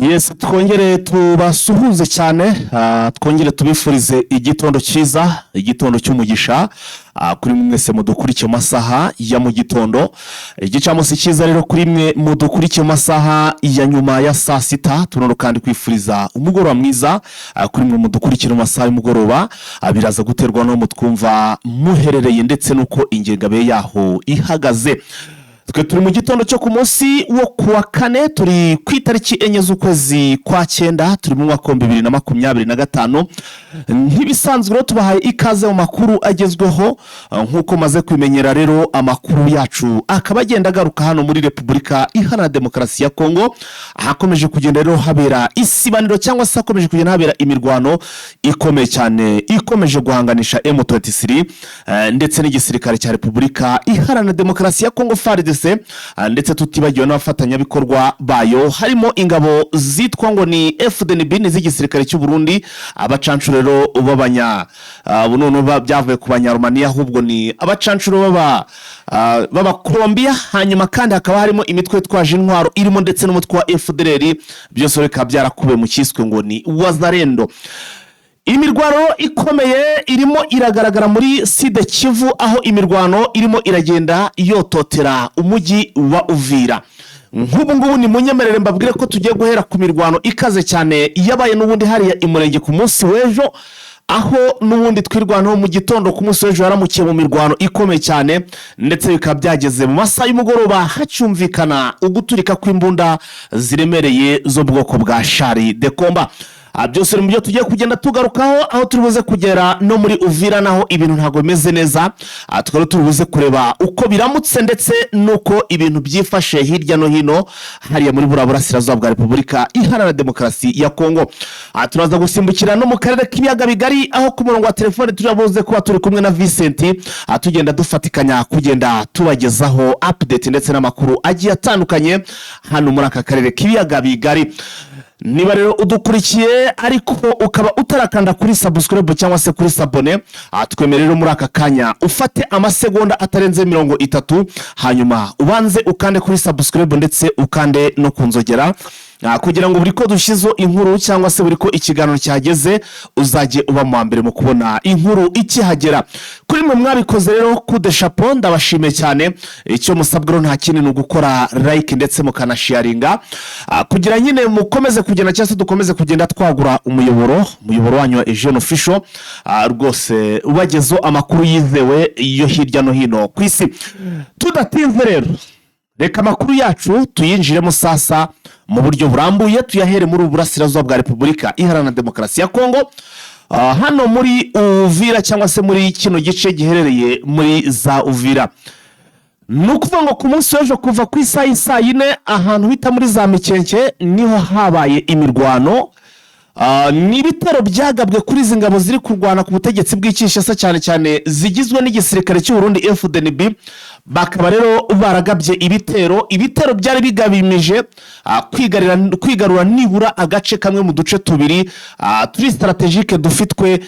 Yes, twongere tubasuhuze cyane, twongere tubifurize igitondo cyiza, igitondo cy'umugisha, kuri mwe mwese mudukurikiye mu masaha ya mu gitondo. Igicamunsi cyiza rero kuri mwe mudukurikiye mu masaha ya nyuma ya saa sita. Tunono kandi kwifuriza umugoroba mwiza, kuri mwe mudukurikira mu masaha y'umugoroba. Biraza guterwa no mutwumva muherereye ndetse n'uko ingengabihe yaho ihagaze. Twe turi mu gitondo cyo ku munsi wo ku wa kane, turi ku itariki 4 z'ukwezi kwa cyenda, turi mu mwaka wa 2025. Nk'ibisanzwe rero tubahaye ikaze mu makuru agezweho. Nk'uko maze kubimenyera rero, amakuru yacu akaba agenda agaruka hano muri Repubulika Iharanira Demokarasi ya Kongo, ahakomeje kugenda rero habera isibaniro cyangwa se hakomeje kugenda habera imirwano ikomeye cyane ikomeje guhanganisha M23 ndetse n'igisirikare cya Repubulika Iharanira Demokarasi ya Kongo, FARDC, ndetse tutibagiwe n'abafatanyabikorwa bayo, harimo ingabo zitwa ngo ni FDNB n'iz'igisirikare cy'u Burundi, abacancuro rero b'abanya ubu noneho byavuye ku Banyarumaniya, ahubwo ni abacancuro b'Abakolombiya. Hanyuma kandi hakaba harimo imitwe yitwaje intwaro irimo ndetse n'umutwe wa FDLR, byose bikaba byarakubiwe mu cyiswe ngo ni Wazalendo. Imirwano ikomeye irimo iragaragara muri Sud Kivu, aho imirwano irimo iragenda yototera umujyi wa Uvira. Nk'ubu ngubu ni munyemerere mbabwire ko tugiye guhera ku mirwano ikaze cyane yabaye n'ubundi hariya i Murenge ku munsi w'ejo, aho n'ubundi Twirwanaho mu gitondo ku munsi w'ejo yaramukiye mu mirwano ikomeye cyane, ndetse bikaba byageze mu masaha y'umugoroba hacyumvikana uguturika kw'imbunda ziremereye zo mu bwoko bwa char de combat. Byose ni mu byo tugiye kugenda tugarukaho, aho turi buze kugera no muri Uvira, naho ibintu ntabwo bimeze neza. Tukaba turi buze kureba uko biramutse ndetse n'uko ibintu byifashe hirya no hino hariya muri buriya burasirazuba bwa Repubulika Iharanira Demokarasi ya Kongo. Turaza gusimbukira no mu karere k'Ibiyaga Bigari, aho ku murongo wa telefone turi buze kuba turi kumwe na Vincent, tugenda dufatikanya kugenda tubagezaho update ndetse n'amakuru agiye atandukanye hano muri aka karere k'Ibiyaga Bigari. Niba rero udukurikiye ariko ukaba utarakanda kuri subscribe cyangwa se kuri s'abonner, twemere rero muri aka kanya ufate amasegonda atarenze 30, hanyuma ubanze ukande kuri subscribe ndetse ukande no ku nzogera, kugira ngo buri ko dushyizeho inkuru cyangwa se buri ko ikiganiro cyageze uzajye uba mu wa mbere mu kubona inkuru ikihagera. Kuri mwe mwabikoze rero, coup de chapeau, ndabashimiye cyane. Icyo musabwa rero nta kindi, ni ugukora like ndetse mukanasharinga, kugira nyine mukomeze kugenda cyangwa se dukomeze kugenda twagura umuyoboro wanyu wa Eugene Official, rwose ubagezeho amakuru yizewe yo hirya no hino ku isi. Tudatinze rero, reka amakuru yacu tuyinjiremo sasa mu buryo burambuye, tuyahere muri ubu burasirazuba bwa Repubulika Iharanira Demokarasi ya Kongo, hano muri Uvira cyangwa se muri kino gice giherereye muri za Uvira. Ni ukuvuga ngo ku munsi w'ejo kuva ku isaha y'isaa yine, ahantu bita muri za Mikenke niho habaye imirwano. Ni ibitero byagabwe kuri izi ngabo ziri kurwana ku butegetsi bw'i Kinshasa, cyane cyane zigizwe n'igisirikare cy'u Burundi FDNB. Bakaba rero baragabye ibitero byari bigamije kwigarura nibura agace kamwe mu duce tubiri turi stratégique dufitwe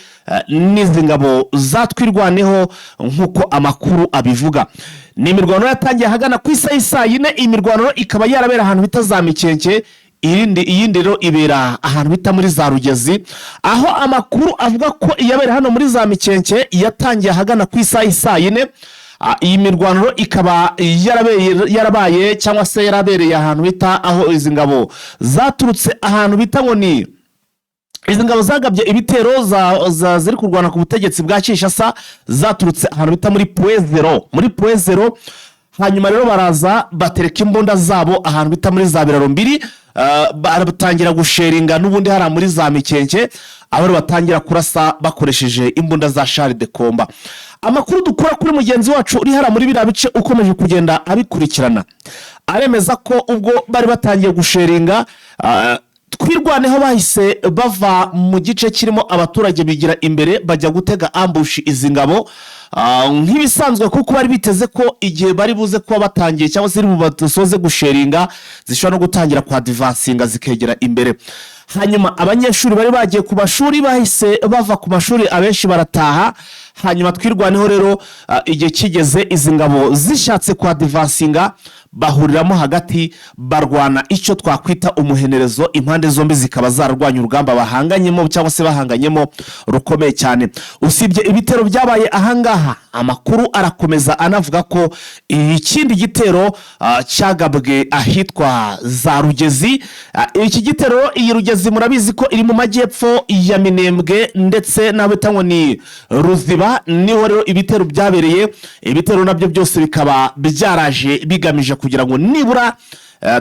n'izi ngabo zatwirwaneho, nk'uko amakuru abivuga. Ni imirwano yatangiye ahagana ku isaha y'isaa yine. Imirwano ikaba yarabera ahantu bita za Mikenke, iyindi rero ibera ahantu bita muri za Rugezi, aho amakuru avuga ko iyabera hano muri za Mikenke yatangiye ahagana ku isaha y'isaa yine. Iyi mirwano ikaba yarabaye cyangwa se yarabereye ahantu bita aho izi ngabo zaturutse, ahantu bita ngo ni izi ngabo zagabye ibitero ziri kurwana ku butegetsi bwa Kinshasa zaturutse ahantu bita muri Point Zéro, muri Point Zéro. Hanyuma rero baraza batereka imbunda zabo ahantu bita muri za Biraro Mbiri, batangira gusheringa n'ubundi hariya muri za Mikenke, aho rero batangira kurasa bakoresheje imbunda za char de combat. Amakuru dukura kuri mugenzi wacu uri hariya muri biriya bice ukomeje kugenda abikurikirana, aremeza ko ubwo bari batangiye gusheringa, Twirwaneho bahise bava mu gice kirimo abaturage bigira imbere, bajya gutega ambush izi ngabo. Nk'ibisanzwe, kuko bari biteze ko igihe bari buze kuba batangiye cyangwa se basoze gusheringa, zishobora no gutangira kwadivansinga zikegera imbere. Hanyuma abanyeshuri bari bagiye ku mashuri bahise bava ku mashuri, abenshi barataha. Hanyuma Twirwaneho rero, igihe kigeze izi ngabo zishatse kwadivansinga, Bahuriramo hagati, barwana icyo twakwita umuhenerezo. Impande zombi zikaba zararwanya urugamba bahanganyemo cyangwa se bahanganyemo rukomeye cyane. Usibye ibitero byabaye ahangaha, amakuru arakomeza anavuga ko ikindi gitero cyagabwe ahitwa za Rugezi. Iki gitero, iyi Rugezi murabizi ko iri mu majyepfo ya Minembwe ndetse n'aho bita ngo ni Ruziba, niho rero ibitero byabereye. Ibitero nabyo byose bikaba byaraje bigamije kugira ngo nibura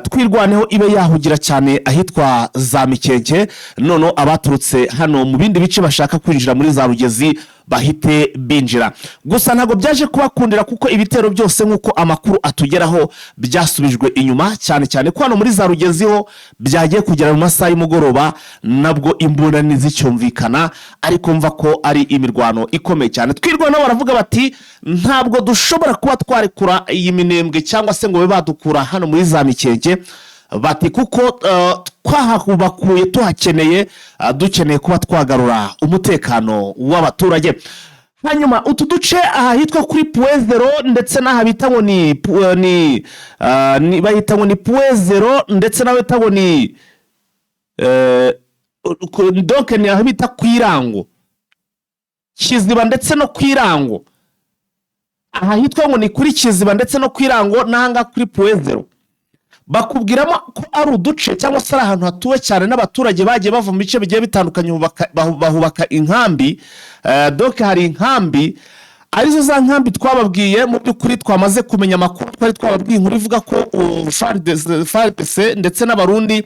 Twirwaneho ibe yahugira cyane ahitwa za Mikenke, noneho abaturutse hano mu bindi bice bashaka kwinjira muri za Rugezi bahite binjira. Gusa ntabwo byaje kubakundira, kuko ibitero byose, nk'uko amakuru atugeraho, byasubijwe inyuma, cyane cyane ko hano muri za Rugezi ho byagiye kugera mu masaha y'umugoroba nabwo imbunda ntizicyumvikana, ariko mva ko ari imirwano ikomeye cyane. Twirwanaho baravuga bati: "Ntabwo dushobora kuba twarekura iyi Minembwe cyangwa se ngo babe badukura hano muri za Mikenke," bati kuko twahabakuye tuhakeneye, dukeneye kuba twagarura umutekano w'abaturage. Hanyuma utu duce, aha hitwa kuri Point Zéro ndetse n'aha bita ngo ni bahita ngo ni Point Zéro, ndetse n'aho bita ngo ni donc ni aho bita ku Irango, Kiziba ndetse no ku Irango, aha hitwa ngo ni kuri Kiziba ndetse no ku Irango n'ahangaha kuri Point Zéro, bakubwiramo ko ari uduce cyangwa se ari ahantu hatuwe cyane n'abaturage bagiye bava mu bice bigiye bitandukanye, bahubaka inkambi. Donc hari inkambi, arizo za nkambi twababwiye. Mu by'ukuri twamaze kumenya amakuru, twari twababwiye inkuru ivuga ko FARDC ndetse n'Abarundi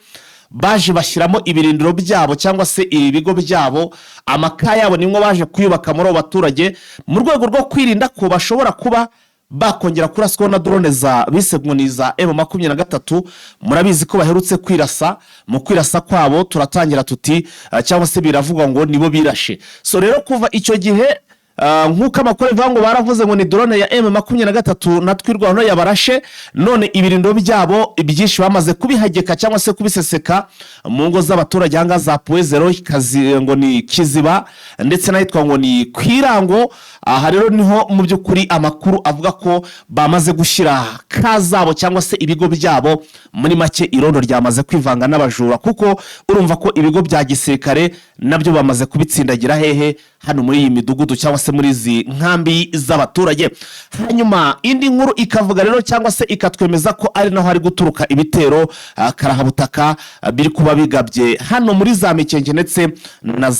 baje bashyiramo ibirindiro byabo cyangwa se ibigo byabo, amaka yabo nimwo baje kuyubaka muri abo baturage, mu rwego rwo kwirinda ko bashobora kuba bakongera kuraswaho na drone za bise ngo ni za M23. Murabizi ko baherutse kwirasa. Mu kwirasa kwabo turatangira tuti cyangwa se biravugwa ngo nibo birashe. So rero kuva icyo gihe, nk'uko amakuru abivuga, ngo baravuze ngo ni drone ya M23 na Twirwaneho yabarashe. None ibirindiro byabo byinshi bamaze kubihageka cyangwa se kubiseseka mu ngo z'abaturage ahangaha za Point Zéro, ngo ni Kiziba ndetse n'ahitwa ngo ni ku Irango. Aha rero niho mu by'ukuri amakuru avuga ko bamaze gushyira ka zabo cyangwa se ibigo byabo. Muri make irondo ryamaze kwivanga n'abajura, kuko urumva ko ibigo bya gisirikare nabyo bamaze kubitsindagira hehe? Hano muri iyi midugudu cyangwa se muri izi nkambi z'abaturage. Hanyuma indi nkuru ikavuga rero cyangwa se ikatwemeza ko ari naho hari guturuka ibitero karahabutaka, biri kuba bigabye hano muri za Mikenke ndetse na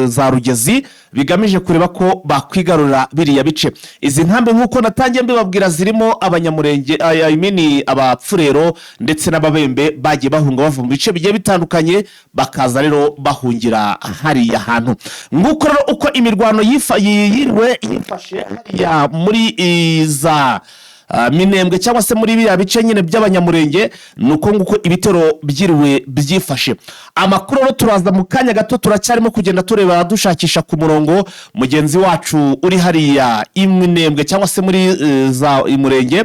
za Rugezi, bigamije kureba ko bakwigarurira biriya bice. Izi nkambi, nk'uko natangiye mbibabwira, zirimo Abanyamurenge, I mean Abapfurero ndetse n'Ababembe bagiye bahunga bava mu bice bigiye bitandukanye, bakaza rero bahungira hariya hantu. Nguko rero uko imirwano yiriwe yifashe hariya muri za Minembwe cyangwa se muri biriya bice nyine by'Abanyamurenge. Ni uko nguko ibitero byiriwe byifashe. Amakuru rero turaza mu kanya gato, turacyarimo kugenda tureba, dushakisha ku murongo mugenzi wacu uri hariya i Minembwe cyangwa se muri za Imurenge,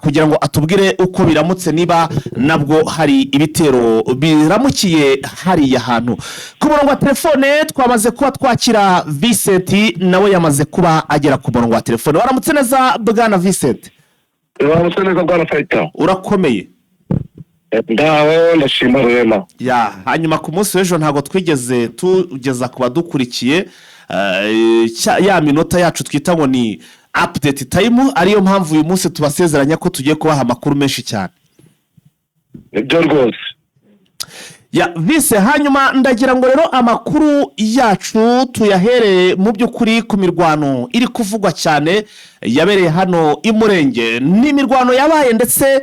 kugira ngo atubwire uko biramutse, niba nabwo hari ibitero biramukiye hariya hantu. Ku murongo wa telefone twamaze kuba twakira Vincent, nawe yamaze kuba agera ku murongo wa telefone. Waramutse neza, bwana Vincent? Uramutse neza, bwana Fayita. Urakomeye? Ndaho, ndashima Rurema. Ya, hanyuma ku munsi w'ejo ntabwo twigeze tugeza ku badukurikiye ya minota yacu twita ngo ni update time, ariyo mpamvu uyu munsi tubasezeranya ko tugiye kubaha amakuru menshi cyane. Nibyo rwose. Ya vise, hanyuma ndagira ngo rero amakuru yacu tuyahereye mu by'ukuri ku mirwano iri kuvugwa cyane yabereye hano i Murenge. Ni imirwano yabaye ndetse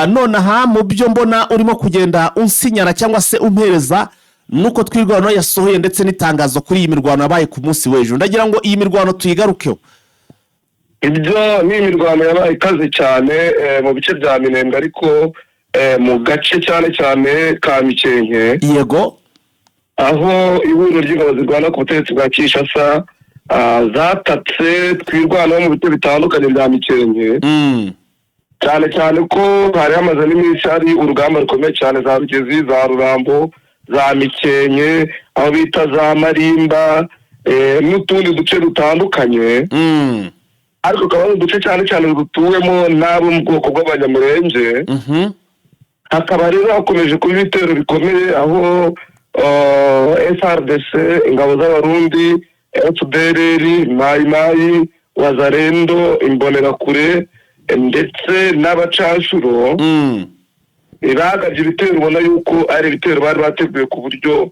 nonaha mu byo mbona urimo kugenda unsinyara cyangwa se umpereza, nuko Twirwano yasohoye ndetse n'itangazo kuri iyi mirwano yabaye ku munsi w'ejo. Ndagira ngo iyi mirwano tuyigarukeho. Ibyo ni imirwano yabaye ikaze cyane mu bice bya Minembwe, ariko mu gace cyane cyane ka Mikenke, aho ihuriro ry'ingabo zirwana ku butegetsi bwa Kinshasa zatatse Twirwanaho mu bice bitandukanye bya Mikenke, cyane cyane ko hari hamaze n'iminsi hari urugamba rukomeye cyane za Rugezi, za Rurambo, za Mikenke, aho bita za Marimba, n'utundi duce dutandukanye. Ariko akaba ari uduce cyane cyane dutuwemo n'abo mu bwoko bw'Abanyamurenge. Hakaba rero hakomeje kuba ibitero bikomeye, aho FARDC, ingabo z'Abarundi, FDLR, Mayi Mayi, Wazalendo, Imbonerakure ndetse n'abacanshuro bagabye ibitero ubona yuko ari ibitero bari bateguye ku buryo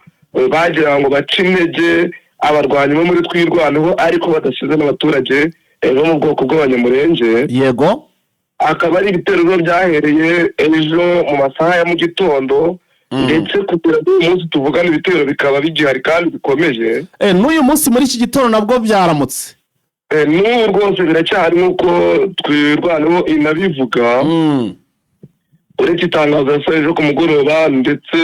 bagira ngo bace intege abarwanyi bo muri Twirwaneho, ariko badasize n'abaturage bo mu bwoko bw'Abanyamurenge. Akaba ari ibitero rero byahereye ejo mu masaha ya mu gitondo, ndetse kugera n'uyu munsi tuvugana ibitero bikaba bigihari kandi bikomeje. N'uyu munsi muri iki gitondo nabwo byaramutse? N'ubu rwose biracyahari nk'uko Twirwaneho inabivuga. Uretse itangazo yasohoye ejo ku mugoroba ndetse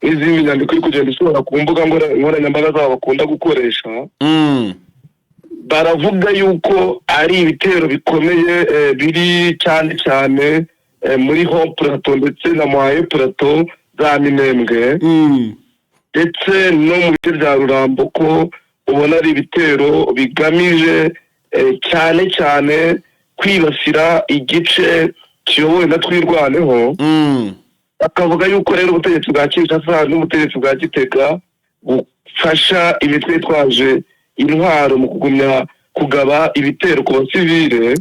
n'izindi nyandiko iri kugenda isohora ku mbuga nkoranyambaga zabo bakunda gukoresha, baravuga yuko ari ibitero bikomeye biri cyane cyane muri Haut Plateau ndetse na Moyen Plateau za Minembwe, ndetse no mu bice bya Rurambo, ko ubona ari ibitero bigamije cyane cyane kwibasira igice kiyobowe na Twirwaneho. Bakavuga yuko rero ubutegetsi bwa Kinshasa n'ubutegetsi bwa Gitega bufasha imitwe yitwaje intwaro mu kugumya kugaba ibitero ku basivile,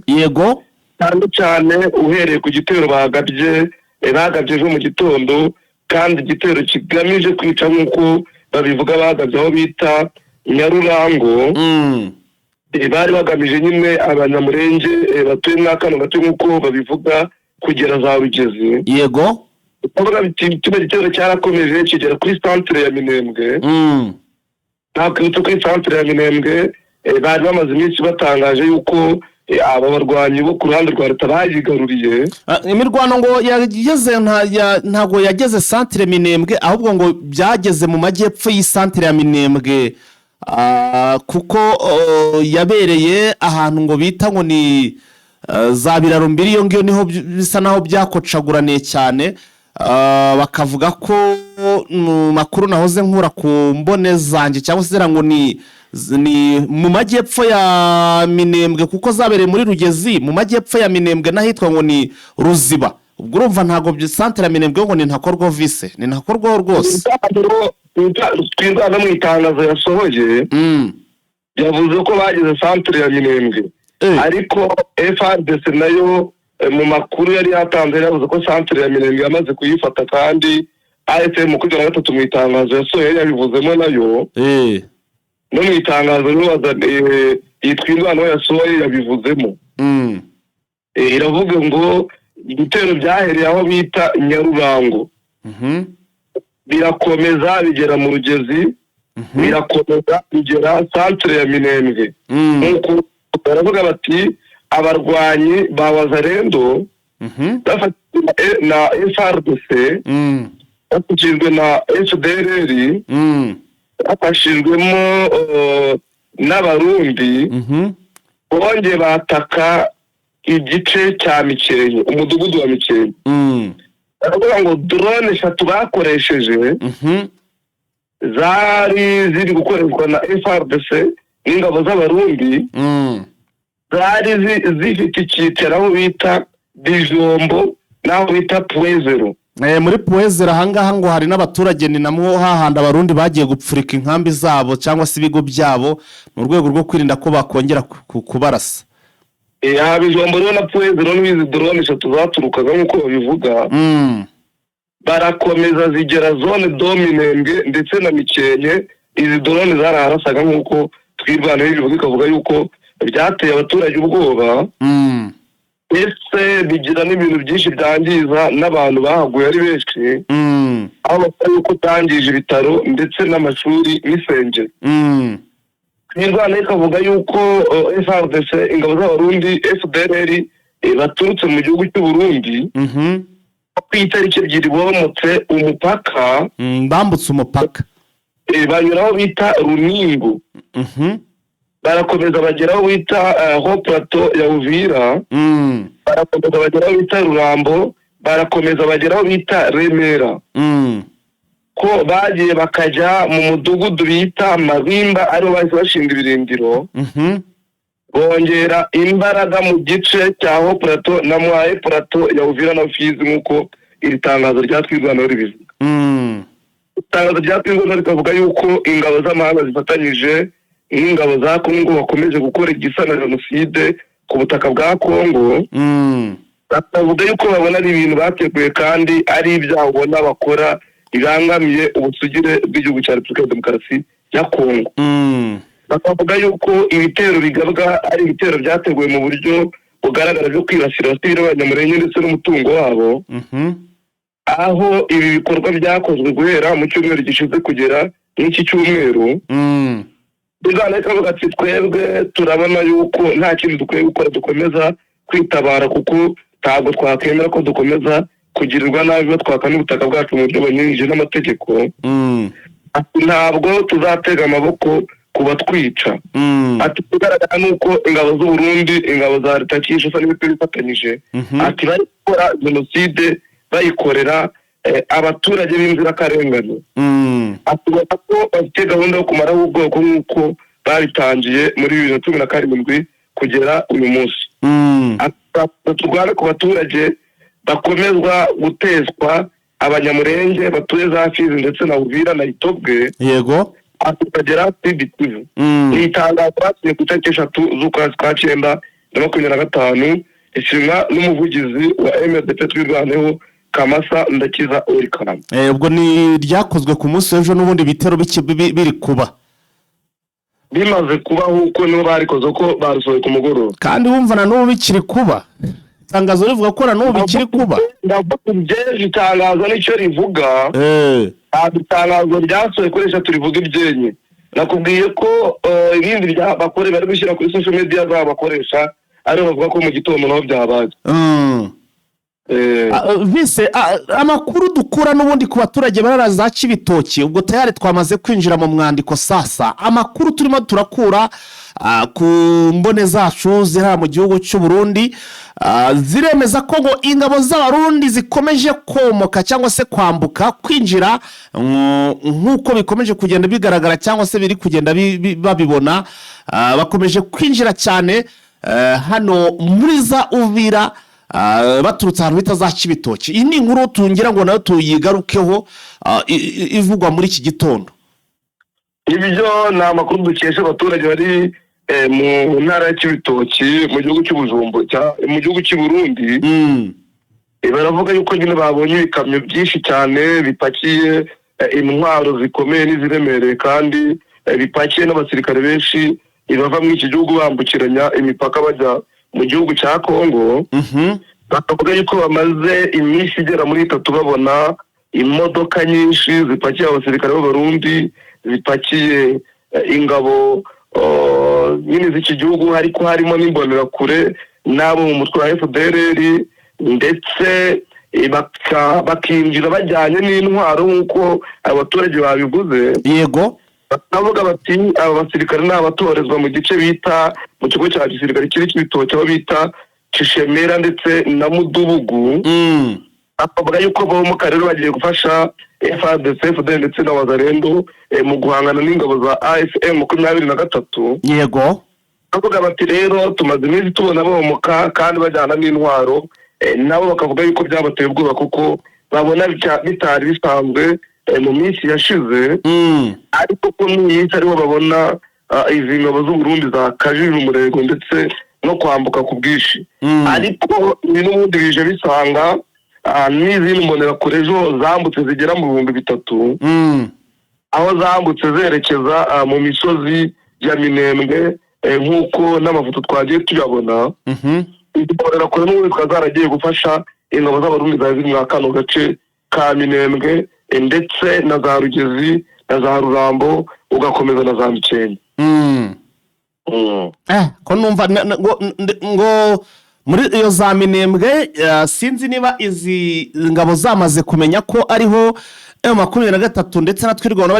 cyane cyane uhereye ku gitero bagabye ejo mu gitondo, kandi igitero kigamije kwica nk'uko babivuga. Bagabye aho bita Nyarurango. Bari bagamije nyine Abanyamurenge batuye muri kano gace nk'uko babivuga, kugera za Rugezi. Kuvuga biti kino gitero cyarakomeje kigera kuri centre ya Minembwe. Nakwibutsa kuri centre ya Minembwe bari bamaze iminsi batangaje yuko aba barwanyi bo ku ruhande rwa leta bayigaruriye. Imirwano ngo yageze ntabwo yageze centre Minembwe, ahubwo ngo byageze mu majyepfo y'isantere ya Minembwe, kuko yabereye ahantu ngo bita ngo ni za Biraro Mbiri. Iyo ngiyo niho bisa naho byakocaguraniye cyane. Bakavuga ko mu makuru nahoze nkura ku mbone zanjye cyangwa se ziriya ngo ni mu majyepfo ya Minembwe, kuko zabereye muri Rugezi mu majyepfo ya Minembwe n'ahitwa ngo ni Ruziba. Ubwo urumva ntabwo centre ya Minembwe ngo ni ntakorwaho vise, ni ntakorwaho rwose. Twirwaneho mu itangazo yasohoye yavuze ko bageze centre ya Minembwe, ariko FARDC nayo mu makuru yari yatanze yari yavuze ko centre ya Minembwe yamaze kuyifata, kandi AFC M23 mu itangazo yasohoye yari yabivuzemo nayo. No mu itangazo rero iyi Twirwaneho yasohoye yabivuzemo. Iravuga ngo ibitero byahereye aho bita Nyarurango, birakomeza bigera mu Rugezi, birakomeza bigera centre ya Minembwe. Nk'uko baravuga bati abarwanyi ba Wazalendo bafatanyije na FARDC, bafashijwe na FDLR, bafashijwemo n'Abarundi, bongeye bataka igice cya Mikenke, umudugudu wa Mikenke. Baravuga ngo drone eshatu bakoresheje zari ziri gukoreshwa na FARDC n'ingabo z'Abarundi, zari zifite icyicaro aho bita Bijombo n'aho bita Puwezero. Muri Puwezero ahangaha ngo hari n'abaturage, ni namwo hahandi Abarundi bagiye gupfurika inkambi zabo cyangwa se ibigo byabo mu rwego rwo kwirinda ko bakongera kubarasa. Aha Bijombo rero na Puwezero n'izi drone eshatu zaturukaga nk'uko babivuga. Barakomeza zigera zone de Minembwe ndetse na Mikenke. Izi drone zaraharasaga nk'uko Twirwaneho bivuga, ikavuga yuko byateye abaturage ubwoba, ndetse bigira n'ibintu byinshi byangiza n'abantu bahaguye ari benshi, aho bavuga yuko byangije ibitaro ndetse n'amashuri n'insengero. Twirwaneho ikavuga yuko FARDC, ingabo z'Abarundi, FDLR baturutse mu gihugu cy'u Burundi, ku itariki 2 bomotse umupaka. Bambutse umupaka. Banyura aho bita Runingu, barakomeza bagera aho bita Haut Plateau ya Uvira, barakomeza bagera aho bita Rurambo, barakomeza bagera aho bita Remera, ko bagiye bakajya mu mudugudu bita Mabimba, ariho bahise bashinga ibirindiro. Bongera imbaraga mu gice cya Haut Plateau na Moyen Plateau ya Uvira na Fizi, nk'uko iri tangazo rya Twirwaneho ribivuga. Itangazo rya Twirwaneho rikavuga yuko ingabo z'amahanga zifatanyije n'ingabo za Kongo bakomeje gukora igisa na jenoside ku butaka bwa Kongo. Bakavuga yuko babona ari ibintu bateguye kandi ari ibyaha ubona bakora bibangamiye ubusugire bw'igihugu cya Repubulika ya Demokarasi ya Kongo. Bakavuga yuko ibitero bigabwa ari ibitero byateguwe mu buryo bugaragara byo kwibasira abasivili b'Abanyamulenge ndetse n'umutungo wabo, aho ibi bikorwa byakozwe guhera mu cyumweru gishize kugera n'iki cyumweru. Uganda ikavuga ati: "Twebwe turabona yuko nta kintu dukwiye gukora, dukomeza kwitabara, kuko ntabwo twakwemera ko dukomeza kugirirwa nabi batwaka n'ubutaka bwacu mu buryo bunyuranyije n'amategeko." Ati: "Ntabwo tuzatega amaboko ku batwica." Ati: "Ikigaragara ni uko ingabo z'u Burundi, ingabo za leta ya Kinshasa n'imitwe bifatanyije," ati, "bari gukora jenoside bayikorera abaturage b'inzirakarengane." Ati: "Ubona ko bafite gahunda yo kumaraho ubwoko nk'uko babitangiye muri 2017 kugera uyu munsi." Ati: "Turwane ku baturage bakomezwa gutezwa, Abanyamurenge batuye za Fizi ndetse na Uvira na Itobwe," tukagera Sud Kivu. Ni itangazo basinye ku itariki 3 z'ukwezi kwa cyenda na 25, risinywa n'umuvugizi wa MRDP Twirwaneho, Kamasa Ndakiza Orikam. Ubwo ni ryakozwe ku munsi w'ejo n'ubundi ibitero biri kuba. Bimaze kubaho, uko nibo barikoze, ko barusohoye ku mugoroba. Kandi wumva na n'ubu bikiri kuba, itangazo rivuga ko na n'ubu bikiri kuba. Ndavuga iby'ejo, itangazo nicyo rivuga. Ntabwo itangazo ryasohoye kuri 3 rivuga ibyenye. Nakubwiye ko ibindi bakore bari gushyira kuri social media zabo bakoresha, aribo bavuga ko mu gitondo naho byabaye. Vise, amakuru dukura n'ubundi ku baturage barara za Cibitoki, ubwo tayari twamaze kwinjira mu mwandiko sasa. Amakuru turimo turakura ku mbone zacu ziri mu gihugu cy'u Burundi, ziremeza ko ngo ingabo z'Abarundi zikomeje komoka cyangwa se kwambuka kwinjira, nk'uko bikomeje kugenda bigaragara cyangwa se biri kugenda babibona, bakomeje kwinjira cyane hano muri za Uvira, baturutse ahantu bita za Cibitoki. Iyi ni inkuru tungira ngo nayo tuyigarukeho, ivugwa muri iki gitondo. Ibyo ni amakuru dukesha abaturage bari mu ntara ya Cibitoki, mu gihugu cy'Ubujumbu, mu gihugu cy'i Burundi. Baravuga yuko nyine babonye ibikamyo byinshi cyane bipakiye intwaro zikomeye n'iziremereye, kandi bipakiye n'abasirikare benshi bava muri iki gihugu bambukiranya imipaka bajya mu gihugu cya Kongo. Bakavuga yuko bamaze iminsi igera muri 3 babona imodoka nyinshi zipakiye abasirikare b'Abarundi, zipakiye ingabo, oh, nyine z'iki gihugu, ariko harimo n'imbonerakure n'abo mu mutwe wa FDLR, ndetse bakinjira bajyanye n'intwaro nk'uko abaturage babivuze. Bakavuga bati aba basirikare ni abatorezwa mu gice bita mu kigo cya gisirikare kiri Cibitoke, aho bita Cishemera ndetse na Mudubugu. Akavuga yuko bo mu karere bagiye gufasha FARDC, FDL ndetse na Wazalendo mu guhangana n'ingabo za AFC M23. Bavuga bati rero tumaze iminsi tubona bomoka kandi bajyana n'intwaro. Nabo bakavuga yuko byabateye ubwoba, kuko babona bitari bisanzwe mu minsi yashize, ariko ko mu minsi ariho babona izi ngabo z'u Burundi zakajije umurego ndetse no kwambuka ku bwinshi. Ariko ibi n'ubundi bije bisanga n'izindi mbonerakure ejo zambutse zigera mu 3000, aho zambutse zerekeza mu misozi ya Minembwe, nk'uko n'amafoto twagiye tuyabona. Izi mbonerakure n'ubundi zikaba zaragiye gufasha ingabo z'Abarundi zari ziri muri kano gace ka Minembwe, ndetse na za Rugezi na za Rurambo, ugakomeza na za Mikenke. Ko numva ngo muri iyo za Minembwe, sinzi niba izi ngabo zamaze kumenya ko ariho M23 ndetse na Twirwaneho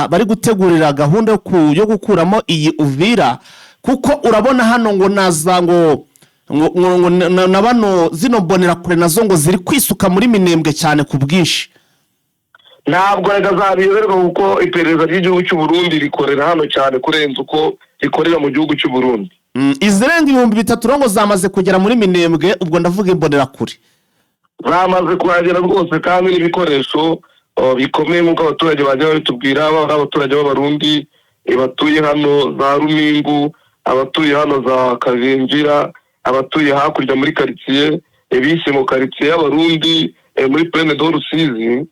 bari gutegurira gahunda yo gukuramo iyi Uvira, kuko urabona hano ngo naza ngo na bano zino mbonerakure nazo ngo ziri kwisuka muri Minembwe cyane ku bwinshi. Ntabwo reka zabiyoberwa, kuko iperereza ry'igihugu cy'u Burundi rikorera hano cyane kurenza uko rikorera mu gihugu cy'u Burundi. Izirenga 3000 rero ngo zamaze kugera muri Minembwe, ubwo ndavuga Imbonerakure. Bamaze kuhagera rwose, kandi n'ibikoresho bikomeye, nk'uko abaturage bajya babitubwira, baba ari abaturage b'Abarundi batuye hano za Rumingu, abatuye hano za Kavimvira, abatuye hakurya muri karitsiye bise mu karitsiye y'Abarundi muri Plaine de Rusizi.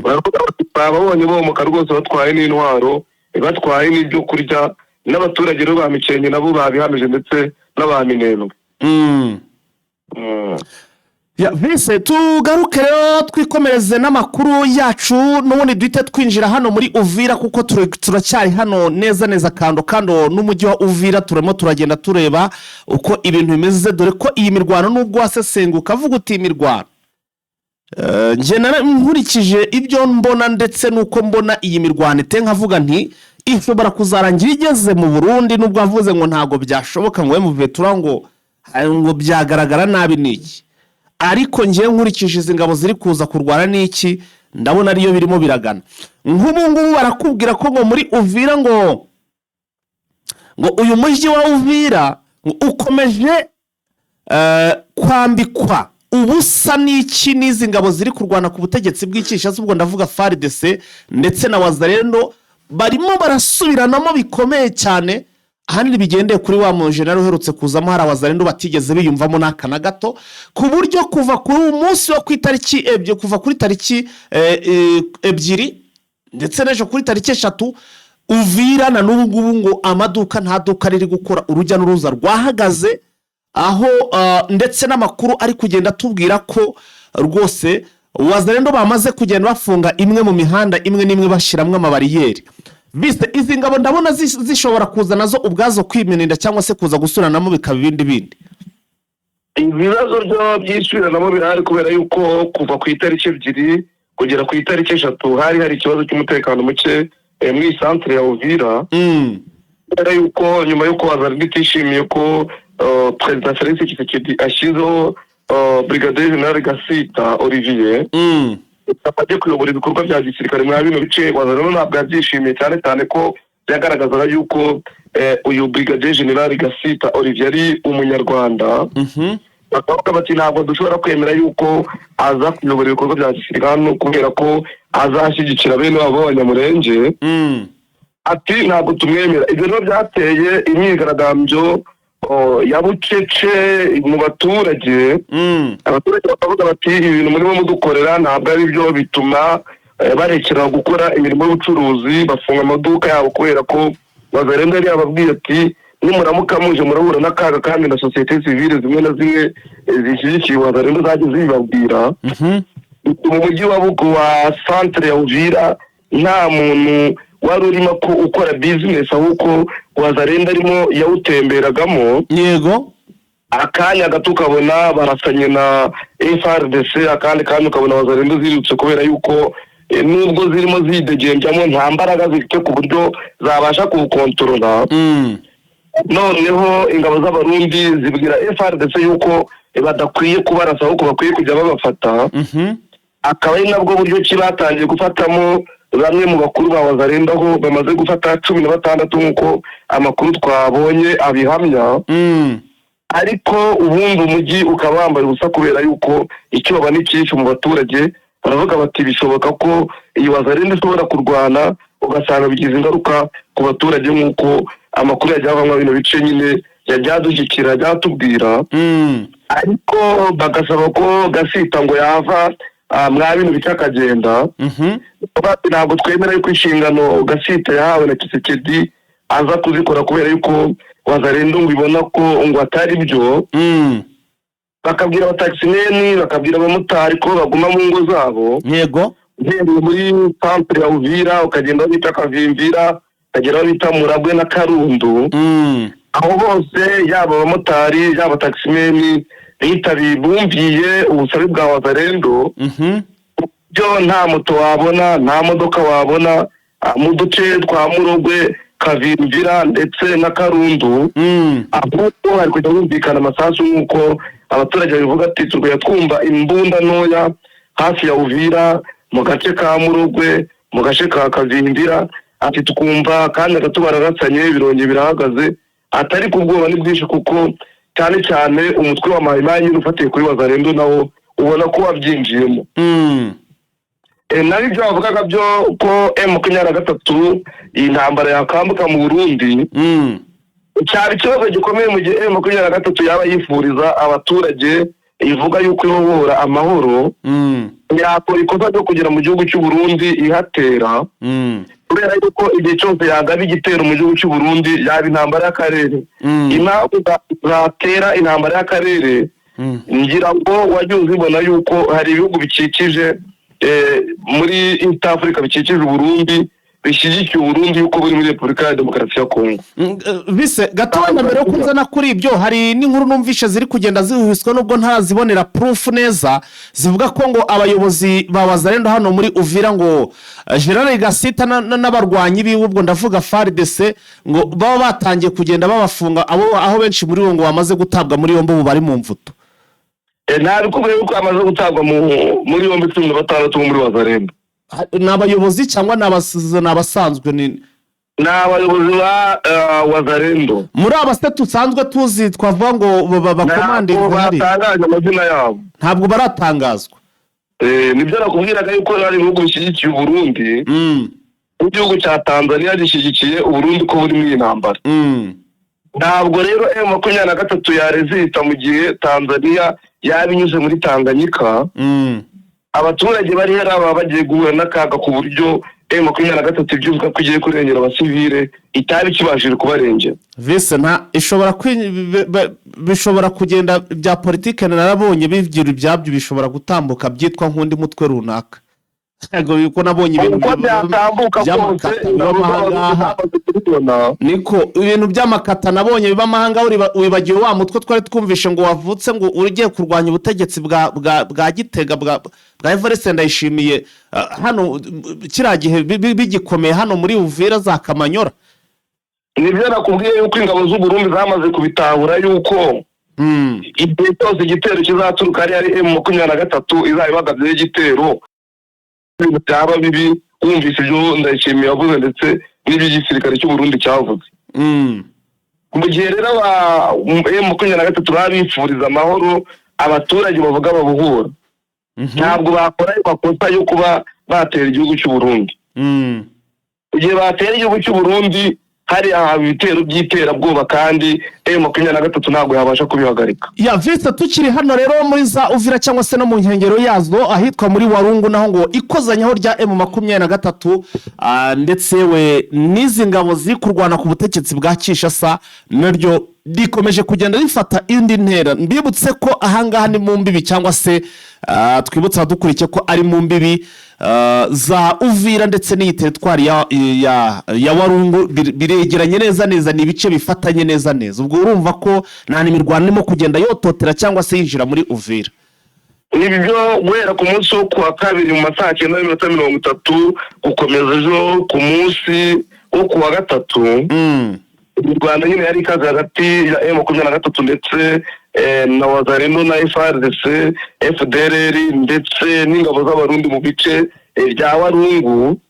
Baravuga bati bababonye bomoka rwose, batwaye n'intwaro, batwaye n'ibyo kurya. N'abaturage rero ba Mikenke nabo babihamije, ndetse n'aba Minembwe. Ya, vise tugaruke rero, twikomereze n'amakuru yacu n'ubundi, duhite twinjira hano muri Uvira, kuko turacyari hano neza neza kando kando n'umujyi wa Uvira. Turimo turagenda tureba uko ibintu bimeze, dore ko iyi mirwano, nubwo wasesenguka avuga uti imirwano, njye nkurikije ibyo mbona ndetse n'uko mbona iyi mirwano iteye, nkavuga nti ishobora kuzarangira igeze mu Burundi, nubwo wavuze ngo ntabwo byashoboka, ngo M23 ngo byagaragara nabi n'iki, ariko ngewe nkurikije izi ngabo ziri kuza kurwana n'iki, ndabona ariyo birimo biragana. Nk'ubu ngubu barakubwira ko ngo muri Uvira, ngo uyu mujyi wa Uvira ngo ukomeje kwambikwa ubusa n'iki, n'izi ngabo ziri kurwana ku butegetsi bw'i Kinshasa, ubwo ndavuga FARDC ndetse na Wazalendo, barimo barasubiranamo bikomeye cyane, ahanini bigendeye kuri wa mujenali uherutse kuzamo. Hari Abazalendo batigeze biyumvamo n'aka na gato, ku buryo kuva kuri uyu munsi wo ku itariki 2, kuva kuri tariki 2 ndetse n'ejo kuri tariki 3, Uvira na n'ubu ngubu ngo amaduka, nta duka riri gukora, urujya n'uruza rwahagaze aho, ndetse n'amakuru ari kugenda atubwira ko rwose Wazalendo bamaze kugenda bafunga imwe mu mihanda imwe n'imwe, bashyiramo amabariyeri. Bise izi ngabo ndabona zishobora kuza nazo ubwazo kwimeninda, cyangwa se kuza gusuranamo bikaba ibindi bindi. Ibibazo byo byisubiranamo birahari, kubera yuko kuva ku itariki 2 kugera ku itariki 3 hari ikibazo cy'umutekano muke muri iyi santere ya Uvira, kubera yuko nyuma y'uko Wazalendo itishimiye ko Perezida Felix Tshisekedi ashyizeho Brigadier General Gasita Olivier ajye kuyobora ibikorwa bya gisirikare muri bino bice, Wazalendo ntabwo yabyishimiye, cyane cyane ko byagaragazaga yuko uyu Brigadier General Gasita Olivier ari Umunyarwanda. Bakavuga bati ntabwo dushobora kwemera yuko aza kuyobora ibikorwa bya gisirikare hano, kubera ko azashyigikira bene wabo b'Abanyamurenge. Ati ntabwo tumwemera. Ibyo rero byateye imyigaragambyo ya bucece mu baturage. Abaturage bakavuga bati ibintu murimo mudukorera ntabwo ari byo. Bituma barekera gukora imirimo y'ubucuruzi, bafunga amaduka yabo, kubera ko Wazalendo yari yababwiye ati nimuramuka muje murahura n'akaga, kandi na sosiyete sivile zimwe na zimwe zishyigikiye Wazalendo zagiye zibibabwira. Mu mujyi wa Bugo, wa santere ya Uvira, nta muntu wari urimo ko ukora bizinesi, ahubwo Wazalendo arimo yawutemberagamo. Akanya gato ukabona barasanye na FARDC, akandi kandi ukabona Wazalendo zirutse, kubera yuko nubwo zirimo zidegembyamo nta mbaraga zifite ku buryo zabasha kuwukontorora. Noneho ingabo z'Abarundi zibwira FARDC yuko badakwiye kubarasa, ahubwo bakwiye kujya babafata. Akaba ari nabwo buryo ki batangiye gufatamo bamwe mu bakuru ba Wazalendo, aho bamaze gufata 16 nk'uko amakuru twabonye abihamya. Ariko ubundi umujyi ukaba wambaye ubusa, kubera yuko icyoba ni cyinshi mu baturage. Baravuga bati bishoboka ko iyi Wazalendo ishobora kurwana, ugasanga bigize ingaruka ku baturage, nk'uko amakuru yagiye avamo bino bice nyine yagiye adushyikira, yagiye atubwira. Ariko bagasaba ko Gasita ngo yava mwa bino bice akagenda. Bati ntabwo twemera yuko inshingano Gasita yahawe na Tshisekedi aza kuzikora, kubera yuko Wazalendo ngo ibona ko ngo atari byo. Bakabwira abatakisimeni, bakabwira abamotari ko baguma mu ngo zabo. Uhereye muri santere ya Uvira, ukagenda aho bita Kavimvira, ukagera aho bita Murabwe na Karundu, aho bose, yaba abamotari, yaba abatakisimeni, bitabiye, bumviye ubusabe bwa Wazalendo. Byo nta moto wabona, nta modoka wabona mu duce twa Murogwe, Kavimvira ndetse na Karundu. Ahubwo hari kujya humvikana amasasu, nk'uko abaturage babivuga, ati turwanya twumva imbunda ntoya hafi ya Uvira, mu gace ka Murogwe, mu gace ka Kavimvira, ati tukumva kandi gato bararasanye, birongeye birahagaze. Atari ku bwoba ni bwinshi, kuko cyane cyane umutwe wa Mayimayi nyine ufatiye kuri Wazalendo nawo ubona ko wabyinjiyemo. Naho ibyo bavugaga byo ko M23 iyi ntambara yakambuka mu Burundi, cyaba ikibazo gikomeye mu gihe M23 yaba yifuriza abaturage ivuga yuko ibohora amahoro, yakora ikosa ryo kugera mu gihugu cy'u Burundi ihatera, kubera yuko igihe cyose yagaba igitero mu gihugu cy'u Burundi yaba intambara y'akarere. Impamvu zatera intambara y'akarere, ngira ngo wajya uzibona yuko hari ibihugu bikikije muri East Africa, bikikije Uburundi, bishyigikiye Uburundi yuko buri muri Repubulika ya Demokarasi ya Kongo. Bise gatoya mbere yo kuzana kuri ibyo, hari n'inkuru numvishe ziri kugenda zihuhiswa, nubwo ntarazibonera proof neza, zivuga ko ngo abayobozi ba Wazalendo hano muri Uvira, ngo Gerard Gasita n'abarwanyi biwe, ubwo ndavuga FARDC, ngo baba batangiye kugenda babafunga, abo aho benshi muri bo ngo bamaze gutabwa muri yombi, ubu bari mu mvuto. Ntabikubwiye yuko hamaze gutabwa muri yombi 16 bo muri Wazalendo. Ni abayobozi cyangwa ni abasanzwe? Ni Ni abayobozi ba Wazalendo. Muri aba se tusanzwe tuzi, twavuga ngo bakomande Ntabwo hari batangaje amazina yabo. Ntabwo baratangazwa. Nibyo nakubwiraga yuko hari ibihugu bishyigikiye Uburundi. N'igihugu cya Tanzania gishyigikiye Uburundi ko buri muri iyi ntambara. Ntabwo rero M23 yarezita mu gihe Tanzania yaba inyuze muri Tanganyika. Abaturage bari hariya baba bagiye guhura n'akaga, ku buryo M23 ibyo ivuga ko igiye kurengera abasivile itaba ikibashije kubarengera. Vise nta ishobora bishobora kugenda bya politike, narabonye bigira ibyabyo, bishobora gutambuka byitwa nk'undi mutwe runaka. Ntabwo yuko nabonye ibintu Uko byatambuka kose, by'amakata ingabo biba z'Abarundi ahangaha. zamaze kubibona. Niko ibintu by'amakata nabonye biba amahanga. Wibagiwe wa mutwe twari twumvishe ngo wavutse, ngo ugiye kurwanya ubutegetsi bwa Gitega, bwa Evariste Ndayishimiye, hano kiriya gihe bigikomeye hano muri Uvira za Kamanyora? Nibyo nakubwiye yuko ingabo z'u Burundi zamaze kubitahura yuko igihe cyose igitero kizaturuka hariya ari M23 izaba ibagabyeho igitero, ibintu byaba bibi, wumvise ibyo Ndayishimiye yavuze ndetse n'ibyo igisirikare cy'u Burundi cyavuze. Mu gihe rero aba M23 baba bifuriza amahoro abaturage bavuga babuhura, ntabwo bakora ayo makosa yo kuba batera igihugu cy'u Burundi. Igihe batera igihugu cy'u Burundi, hari haba ibitero by'iterabwoba, kandi M23 ntabwo yabasha kubihagarika. Ya vise, tukiri hano rero muri za Uvira cyangwa se no mu nkengero yazo ahitwa muri Warungu, naho ngo ikozanyaho rya M23 ndetse we n'izi ngabo ziri kurwana ku butegetsi bwa Kinshasa naryo rikomeje kugenda rifata indi ntera. Mbibutse ko ahangaha ni mu mbibi, cyangwa se twibutse abadukurikiye ko ari mu mbibi za Uvira ndetse n'iyi teritwari ya Warungu, biregeranye neza neza, ni ibice bifatanye neza neza. Ubwo urumva ko nta n'imirwano irimo kugenda yototera cyangwa se yinjira muri Uvira. Ibi byo guhera ku munsi wo kuwa kabiri mu ma 9:30 gukomeza ejo ku munsi wo kuwa gatatu, imirwano nyine yari ikaze hagati ya M23 ndetse na Wazalendo na FARDC, FDLR ndetse n'ingabo z'Abarundi mu bice bya Warungu.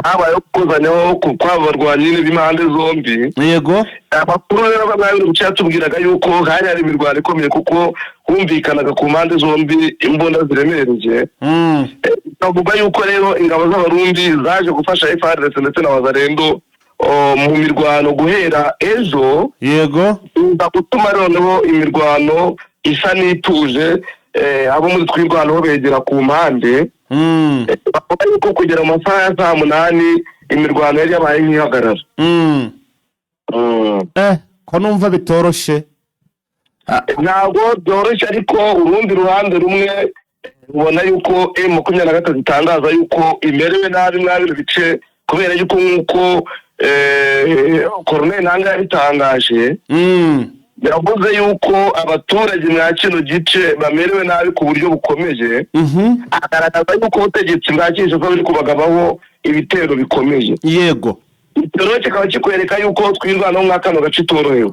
Habayeho gukozanyaho kw'aba barwanyi nyine b'impande zombi. Amakuru rero ava muri bice yatubwiraga yuko hari imirwano ikomeye, kuko humvikanaga ku mpande zombi imbunda ziremereye. Bavuga yuko rero ingabo z'Abarundi zaje gufasha FARDC ndetse na Wazalendo mu mirwano guhera ejo, iza gutuma noneho imirwano isa n'ituje, abo muri Twirwanaho begera ku mpande. Bavuga yuko kugera mu masaha ya saa 8 imirwano yari yabaye nk'ihagarara. Ko numva bitoroshye. Ntabwo byoroshye, ariko urundi ruhande rumwe ubona yuko M23 itangaza yuko imerewe nabi muri bino bice, kubera yuko nk'uko Koroneli Nanga yabitangaje, yavuze yuko abaturage mwa kino gice bamerewe nabi ku buryo bukomeye, agaragaza yuko ubutegetsi bwa Kinshasa buri kubagabaho ibitero bikomeye. Icyo rero kikaba kikwereka yuko Twirwanaho mwa kano gace itorohewe.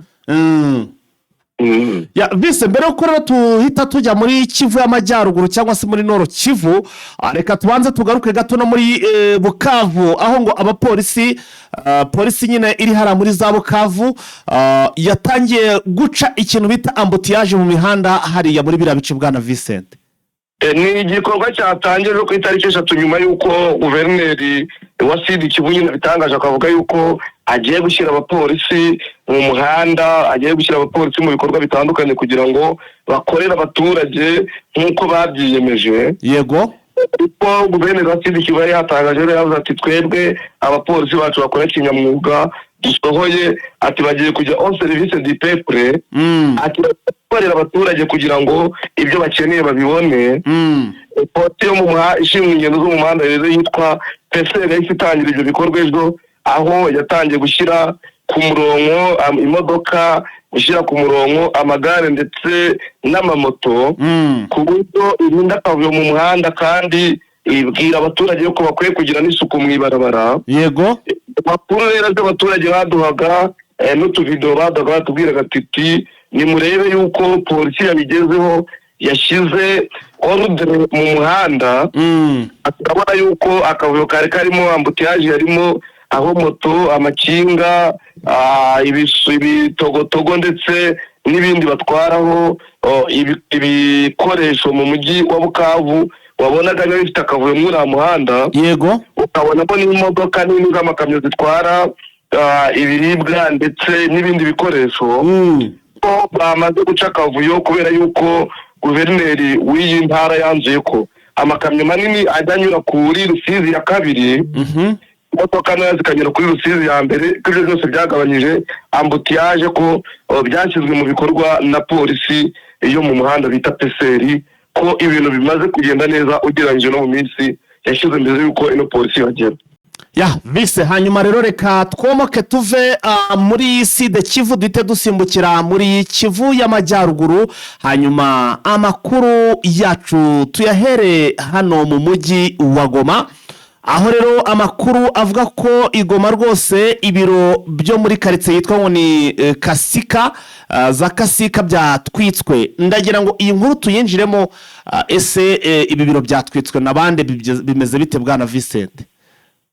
Ya vise, mbere yuko rero tuhita tujya muri Kivu y'Amajyaruguru cyangwa se muri Nord Kivu, reka tubanze tugaruke gato no muri Bukavu, aho ngo abapolisi, polisi nyine iri hariya muri za Bukavu, yatangiye guca ikintu bita embouteillage mu mihanda hariya muri biriya bice, bwana Vincent. Ni igikorwa cyatangiye ku itariki 3, nyuma y'uko guverineri wa Sud Kivu nyine abitangaje, akavuga yuko agiye gushyira abapolisi mu muhanda, agiye gushyira abapolisi mu bikorwa bitandukanye kugira ngo bakorere abaturage nk'uko babyiyemeje. Kuko guverineri wa Sud Kivu yari yatangaje rero, yavuze ati: "Twebwe abapolisi bacu bakora kinyamwuga dusohoye," ati "bagiye kujya au service du peuple," ati "gukorera abaturage kugira ngo ibyo bakeneye babibone." Polisi yo mu muhanda, ishinzwe ingendo zo mu muhanda rero, yitwa PCR, yahise itangira ibyo bikorwa ejo, aho yatangiye gushyira ku murongo imodoka, gushyira ku murongo amagare ndetse n'amamoto, ku buryo irinda akavuyo mu muhanda, kandi ibwira abaturage ko bakwiye kugira n'isuku mu ibarabara. Amakuru rero abaturage baduhaga, n'utuvidewo baduhaga, batubwiraga ati: "Nimurebe yuko polisi yabigezeho, yashyize ordre mu muhanda." Turabona yuko akavuyo kari karimo, embouteillage yarimo, aho moto, amakinga, ibitogotogo ndetse n'ibindi batwaraho ibikoresho mu mujyi wa Bukavu, wabonaga biba bifite akavuyo muri uriya muhanda. Ukabonamo n'imodoka nini z'amakamyo zitwara ibiribwa ndetse n'ibindi bikoresho, ko bamaze guca akavuyo kubera yuko guverineri w'iyi ntara yanzuye ko amakamyo manini ajya anyura kuri Rusizi ya kabiri, imodoka ntoya zikanyura kuri Rusizi ya mbere, ko ibyo byose byagabanyije embouteillage, ko byashyizwe mu bikorwa na polisi yo mu muhanda bita PCR, ko ibintu bimaze kugenda neza ugereranyije no mu minsi yashize mbere y'uko ino polisi ihagera. Ya vise, hanyuma rero reka twomoke tuve muri Sud Kivu, duhite dusimbukira muri Kivu y'Amajyaruguru. Hanyuma amakuru yacu tuyahere hano mu mujyi wa Goma, aho rero amakuru avuga ko i Goma rwose ibiro byo muri karitsiye yitwa ngo ni Kasika, za Kasika byatwitswe. Ndagira ngo iyi nkuru tuyinjiremo. Ese ibi biro byatwitswe na bande? Bimeze bite, bwana Vincent?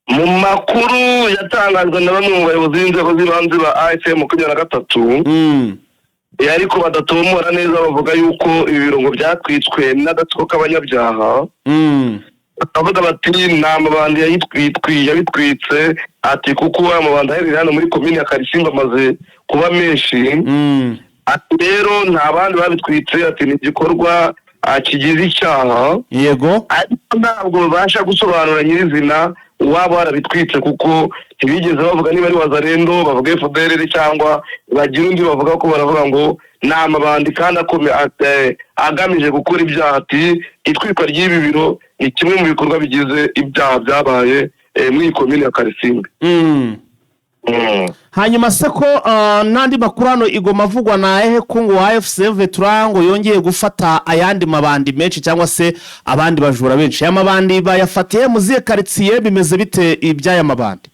Mu makuru yatangajwe na bamwe mu bayobozi b'inzego z'ibanze ba AFC 23, ariko badatomora neza, bavuga yuko ibi birongo byatwitswe n'agatsiko k'abanyabyaha. Bakavuga bati ni amabandi yabitwitse, ati kuko amabandi aherereye hano muri komini ya Karisimbi amaze kuba menshi. Ati rero nta bandi babitwitse, ati ni igikorwa kigize icyaha. Ariko ntabwo babasha gusobanura nyirizina uwaba warabitwitse, kuko ntibigeze bavuga niba ari Wazalendo, bavuga FDLR cyangwa bagira undi bavuga, ko baravuga ngo ni amabandi kandi agamije gukora ibyaha. Ati itwikwa ry'ibi biro ni kimwe mu bikorwa bigize ibyaha byabaye muri iyi komini ya Karisimbi. Hanyuma se ko n'andi makuru hano i Goma avugwa na ehe, ko ngo AFC M23 ngo yongeye gufata ayandi mabandi menshi cyangwa se abandi bajura benshi, aya mabandi bayafatiye mu zihe karitsiye? Bimeze bite iby'aya mabandi?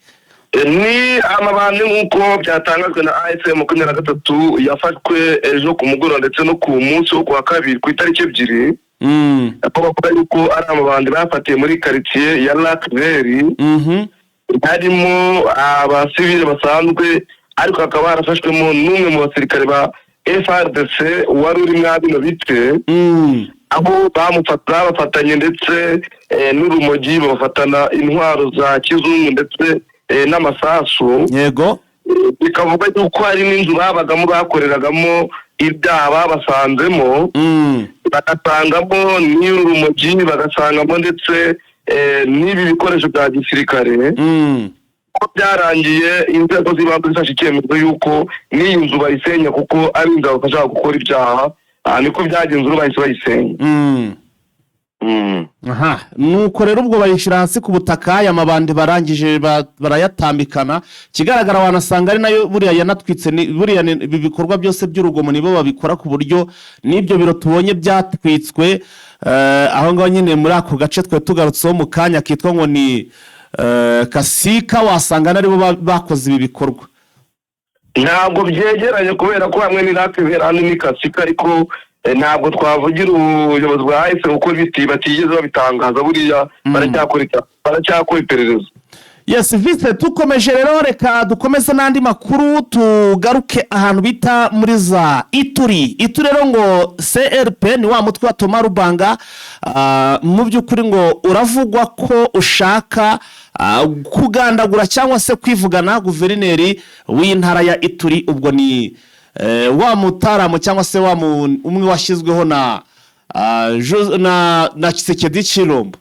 Ni amabandi, nk'uko byatangajwe na AFC 23, yafashwe ejo ku mugoroba ndetse no ku munsi wo ku wa kabiri ku itariki 2, aho bavuga yuko ari amabandi bafatiye muri karitsiye ya Lakiveri, harimo abasivile basanzwe, ariko hakaba harafashwemo n'umwe mu basirikare ba FARDC wari uri mwa bino bice, aho babafatanye ndetse n'urumogi, babafatana intwaro za kizungu ndetse n'amasasu. Bikavuga yuko hari n'inzu babagamo, bakoreragamo ibyaha, babasanzemo, bagasangamo n'urumogi, bagasangamo ndetse n'ibi bikoresho bya gisirikare, ko byarangiye inzego z'ibanze zifashe icyemezo y'uko n'iyi nzu bayisenya, kuko ari inzu yabafasha gukora ibyaha. Niko byagenze, ubu bahise bayisenya. Aha nuko rero ubwo bayishyira hasi ku butaka, aya mabandi barangije barayatambikana. Ikigaragara wanasanga ari nayo buriya yanatwitse. Buriya ibi bikorwa byose by'urugomo nibo babikora, ku buryo n'ibyo biro tubonye byatwitswe aho ngaho nyine muri ako gace twe tugarutseho mu kanya kitwa ngo ni Kasika, wasanga naribo bakoze ibi bikorwa. Ntabwo byegeranye kubera ko hamwe ni Lac Vert, ahandi ni Kasika, ariko ntabwo twavugira ubuyobozi bwa AFC kuko batigeze babitangaza. Buriya baracyakora iperereza. Yes, vise, tukomeje rero, reka dukomeze n'andi makuru, tugaruke ahantu bita muri za Ituri. Ituri rero ngo CRP ni wa mutwe wa Thomas Lubanga, mu by'ukuri ngo uravugwa ko ushaka kugandagura cyangwa se kwivugana guverineri w'intara ya Ituri. Ubwo ni wa mutaramu cyangwa se wa umwe washyizweho na Tshisekedi Tshilombo.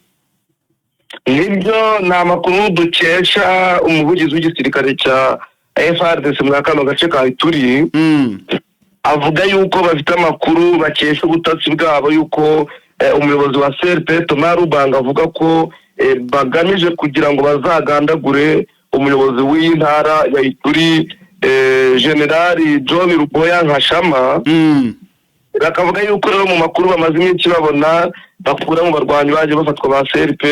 Nibyo, ni amakuru dukesha umuvugizi w'igisirikare cya FARDC muri kano gace ka Ituri. Avuga yuko bafite amakuru bakesha ubutasi bwabo yuko umuyobozi wa CRP Thomas Lubanga avuga ko bagamije kugira ngo bazagandagure umuyobozi w'iyi ntara ya Ituri, Generali John Ruboya Nkashama. Bakavuga yuko rero mu makuru bamaze iminsi babona, bakura mu barwanyi bagiye bafatwa ba CRP,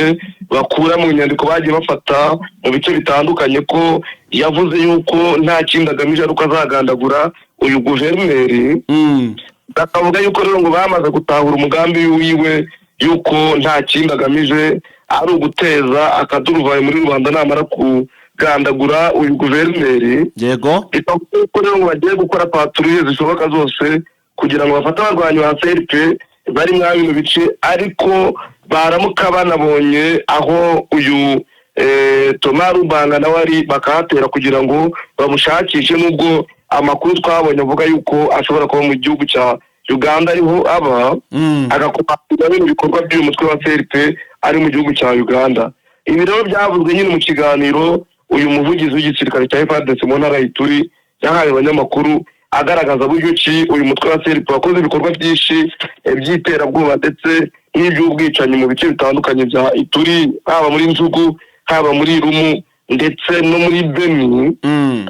bakura mu nyandiko bagiye bafata mu bice bitandukanye, ko yavuze yuko nta kindi agamije ari uko azagandagura uyu guverineri. Bakavuga yuko rero ngo bamaze gutahura umugambi wiwe, yuko nta kindi agamije ari uguteza akaduruvayo muri rubanda namara kugandagura uyu guverineri. Bikavuga yuko rero ngo bagiye gukora patrouille zishoboka zose kugira ngo bafate abarwanyi ba CRP bari muri bino bice, ariko baramuka banabonye aho uyu Thomas Lubanga nawe ari, bakahatera kugira ngo bamushakishe, nubwo amakuru twabonye avuga yuko ashobora kuba mu gihugu cya Uganda ariho aba, agakomeza bino bikorwa by'uyu mutwe wa CRP ari mu gihugu cya Uganda. Ibi rero byavuzwe nyine mu kiganiro uyu muvugizi w'igisirikare cya FARDC mu ntara ya Ituri yahaye abanyamakuru, agaragaza buryo ki uyu mutwe wa CRP wakoze ibikorwa byinshi by'iterabwoba ndetse n'iby'ubwicanyi mu bice bitandukanye bya Ituri, haba muri Djugu, haba muri Irumu ndetse no muri Beni.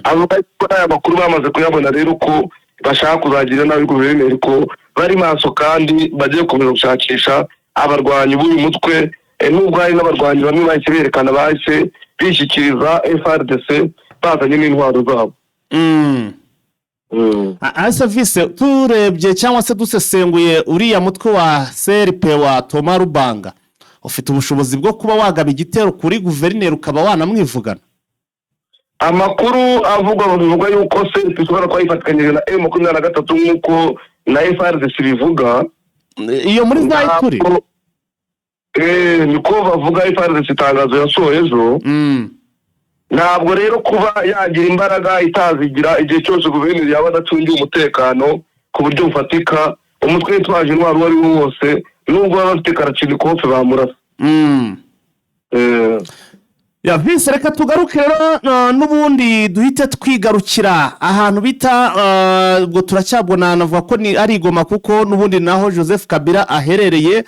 Avuga ko aya makuru bamaze kuyabona rero, ko bashaka kuzagira nabi guverineri, ko bari maso kandi bagiye gukomeza gushakisha abarwanyi b'uyu mutwe, nubwo hari n'abarwanyi bamwe bahise berekana, bahise bishyikiriza FARDC bazanye n'intwaro zabo. Ese vise, turebye cyangwa se dusesenguye, uriya mutwe wa CRP wa Thomas Lubanga ufite ubushobozi bwo kuba wagaba igitero kuri guverineri ukaba wanamwivugana? Amakuru avugwa, bivugwa yuko CRP ishobora kuba yifatikanyije na M23 nk'uko na FARDC bivuga. Iyo muri za Ituri? Niko bavuga, FARDC itangazo yasohoye ejo. Ntabwo rero kuba yagira imbaraga itazigira, igihe cyose guverineri yaba adacungiye umutekano ku buryo bufatika, umutwe witwaje intwaro uwo ari wo wose, nubwo baba bafite kalachnikov, bamurasa. Ya vise, reka tugaruke rero n'ubundi duhite twigarukira ahantu bita ubwo turacyabona, navuga ko ni ari i Goma, kuko n'ubundi naho Joseph Kabila aherereye.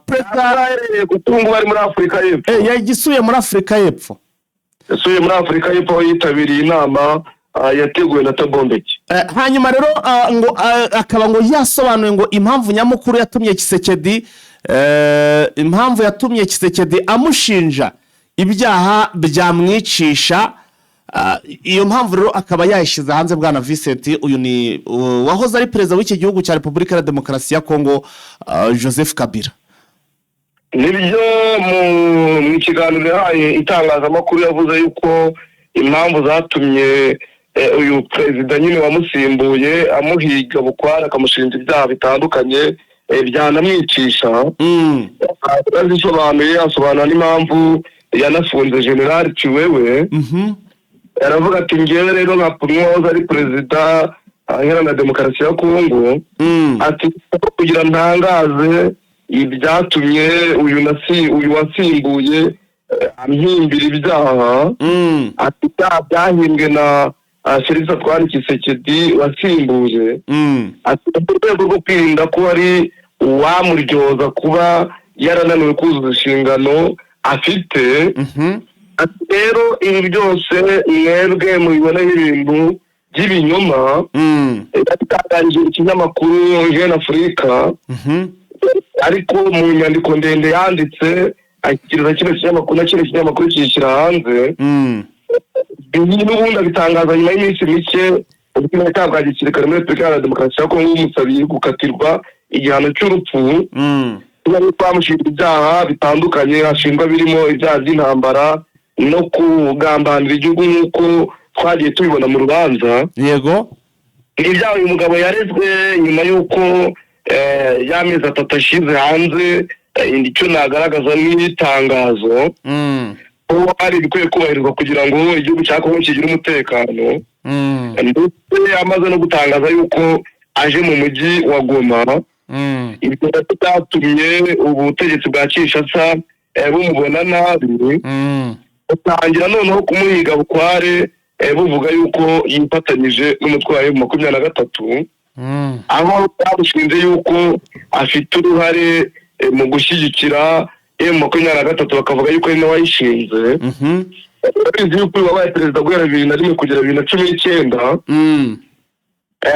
Perezida aherereye kuko ubu ngubu ari muri Afurika y'Epfo. Yagisubiye muri Afurika y'Epfo. Yasubiye muri Afurika y'Epfo aho yitabiriye inama yateguwe na Thabo Mbeki. Hanyuma rero ngo akaba ngo yasobanuye ngo impamvu nyamukuru yatumye Tshisekedi, impamvu yatumye Tshisekedi amushinja ibyaha byamwicisha. Iyo mpamvu rero akaba yayishyize hanze. Bwana Vincent, uyu ni wahoze ari perezida w'iki gihugu cya Repubulika ya Demokarasi ya Kongo, Joseph Kabila. Nibyo, mu kiganiro yahaye itangazamakuru yavuze yuko impamvu zatumye uyu perezida nyine wamusimbuye amuhiga bukware, akamushinja ibyaha bitandukanye byanamwicisha, yazisobanuye, asobanura n'impamvu yanafunze Generali Tshiwewe. Aravuga ati: "Ngewe rero nka wahoze ari perezida iharanira demokarasi ya Kongo," ati, "kugira ntangaze ibyatumye uyu wasimbuye ampimbira ibyaha," ati, "ibyaha byahimbwe na Felix Antoine Tshisekedi wasimbuye," ati, "mu rwego rwo kwirinda ko hari uwamuryoza kuba yarananiwe kuzuza inshingano afite," ati, "rero ibi byose mwebwe mubiboneho ibintu by'ibinyoma." Yabitangarije ikinyamakuru Jeune Afrique, ariko mu nyandiko ndende yanditse ashyikiriza kino kinyamakuru, na kino kinyamakuru kiyishyira hanze. Ibi n'ubundi abitangaza nyuma y'iminsi mike ubushinjacyaha bwa gisirikare muri Repubulika Iharanira Demokarasi ya Kongo bumusabiye gukatirwa igihano cy'urupfu. Tuba twamushinja ibyaha bitandukanye ashinjwa, birimo ibyaha by'intambara no kugambanira igihugu, nk'uko twagiye tubibona mu rubanza. Ibyaha uyu mugabo yarezwe nyuma y'uko y'amezi 3 ashize hanze icyo nagaragaza n'itangazo ko hari ibikwiye kubahirizwa kugira ngo igihugu cya Kongo kigire umutekano, ndetse amaze no gutangaza yuko aje mu mujyi wa Goma. Ibyo nabyo byatumye ubutegetsi bwa Kinshasa bumubona nabi, butangira noneho kumuhiga bukware, buvuga yuko yifatanyije n'umutwe wa M23, aho bamushinze yuko afite uruhare mu gushyigikira M23, bakavuga yuko ari nawe wayishinze. Urabizi yuko uyu wabaye perezida guhera 2001 kugera 2019,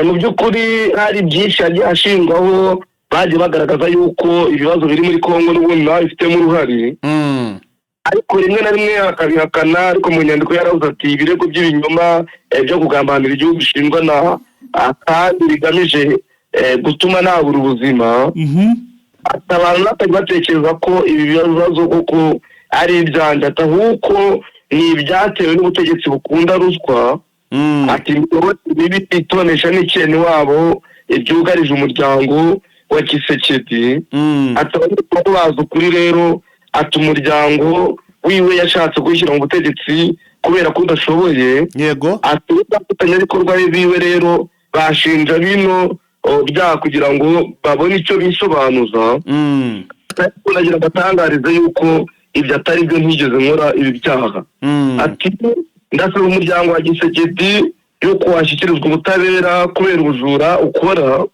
mu by'ukuri hari byinshi yagiye ashingwaho. Bagiye bagaragaza yuko ibibazo biri muri Kongo n'ubundi nawe bifitemo uruhare, ariko rimwe na rimwe akabihakana. Ariko mu nyandiko yaravuze ati: "Ibirego by'ibinyoma byo kugambanira igihugu bishinjwa na kandi bigamije gutuma nabura ubuzima." Ati: "Abantu batajya batekereza ko ibi bibazo koko ari ibyanjye," ati: "ahubwo ni ibyatewe n'ubutegetsi bukunda ruswa." Ati: "Imiyoborere mibi, itonesha n'ikene wabo byugarije umuryango wa Tshisekedi." Ati: "Abanyamakuru bazi ukuri rero." Ati: "Umuryango wiwe yashatse kuwushyira mu butegetsi kubera ko udashoboye." Ati: "Abafatanyabikorwa biwe rero bashinja bino byaha kugira ngo babone icyo bisobanuza." Ariko nagira abatangarize yuko ibyo atari byo, ntigeze nkora ibi byaha. Ati: "Ndasaba umuryango wa Tshisekedi yuko washyikirizwa ubutabera kubera ubujura ukora."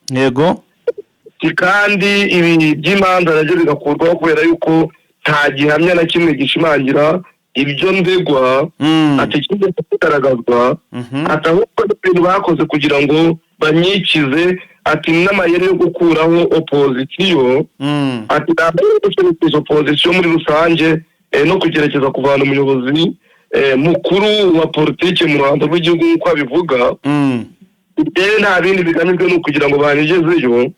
Ati: "Kandi ibi by'imanza nabyo bigakurwaho kubera yuko nta gihamya na kimwe gishimangira ibyo ndegwa." Ati: "Ikigeze kigaragazwa." Ati: "Ahubwo n'ibintu bakoze kugira ngo banyikize." Ati: "N'amayeri yo gukuraho opozisiyo." Ati: "Ntabwo ari gushyigikiza opozisiyo muri rusange no kugerageza kuvana umuyobozi mukuru wa politiki mu ruhando rw'igihugu nk'uko abivuga." Rero nta bindi bigamijwe, ni ukugira ngo banyigezeyo.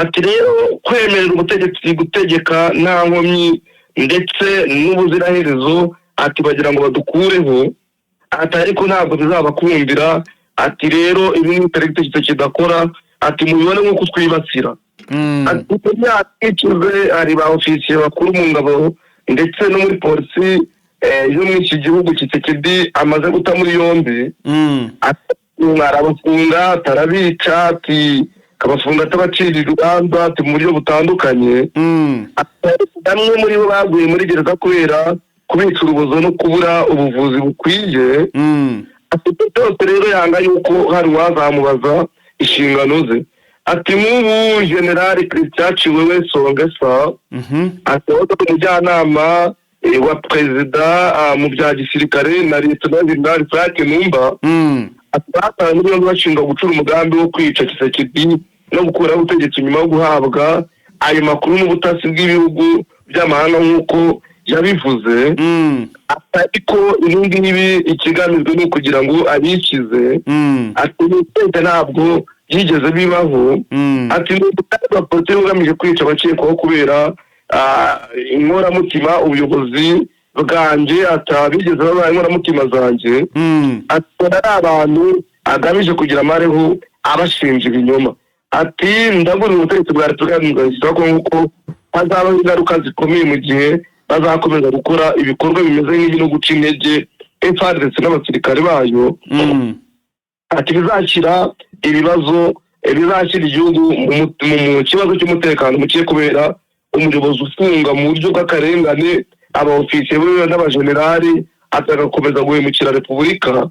Ati: "Rero kwemerera ubutegetsi gutegeka nta nkomyi ndetse n'ubuziraherezo," ati, "bagira ngo badukureho," ati, "ariko ntabwo bizabakundira." Ati: "Rero ibi ni igitekerezo kidakora," ati, "mubibone nk'uko twibasira." Ati: "Imyaka ikize hari ba ofisiye bakuru mu ngabo ndetse no muri polisi yo muri iki gihugu Tshisekedi amaze guta muri yombi." Ati: "Arabafunga atarabica," ati, "akabafunga atabacira urubanza," ati, "mu buryo butandukanye." Ati: "Bamwe muri bo baguye muri gereza kubera kubica urubozo no kubura ubuvuzi bukwiye." Ati: "Ibyo byose rero yanga yuko hari uwazamubaza inshingano ze." Ati: "Nk'ubu Generali Christian Tshiwewe Songesa," ati, "wahoze ari umujyanama wa perezida mu bya gisirikare, na Lieutenant General Frank Numba," ati, "batawe muri yombi bashinjwa gucura umugambi wo kwica Tshisekedi no gukuraho ubutegetsi nyuma yo guhabwa ayo makuru n'ubutasi bw'ibihugu by'amahanga nk'uko yabivuze." Ariko ibi ngibi ikigamijwe ni ukugira ngo abikize. Ati: "Ni ntabwo byigeze bibaho." Ati: "Ni umugambi wa politiki ugamije kwica abakekwaho kubera inkoramutima ubuyobozi bwanjye." Atabigeze babaye inkoramutima zanjye. Ati: "Ari abantu agamije kugira amareho abashinja ibinyoma." Ati: "Ndabona ubutegetsi bwa Repubulika Demokarasi ya Kongo ko hazabaho ingaruka zikomeye mu gihe bazakomeza gukora ibikorwa bimeze nk'ibi no guca intege FARDC n'abasirikare bayo." Ati: "Bizashyira ibibazo, bizashyira igihugu mu kibazo cy'umutekano muke kubera umuyobozi ufunga mu buryo bw'akarengane abaofisiye be n'abajenerali, atagakomeza guhemukira repubulika."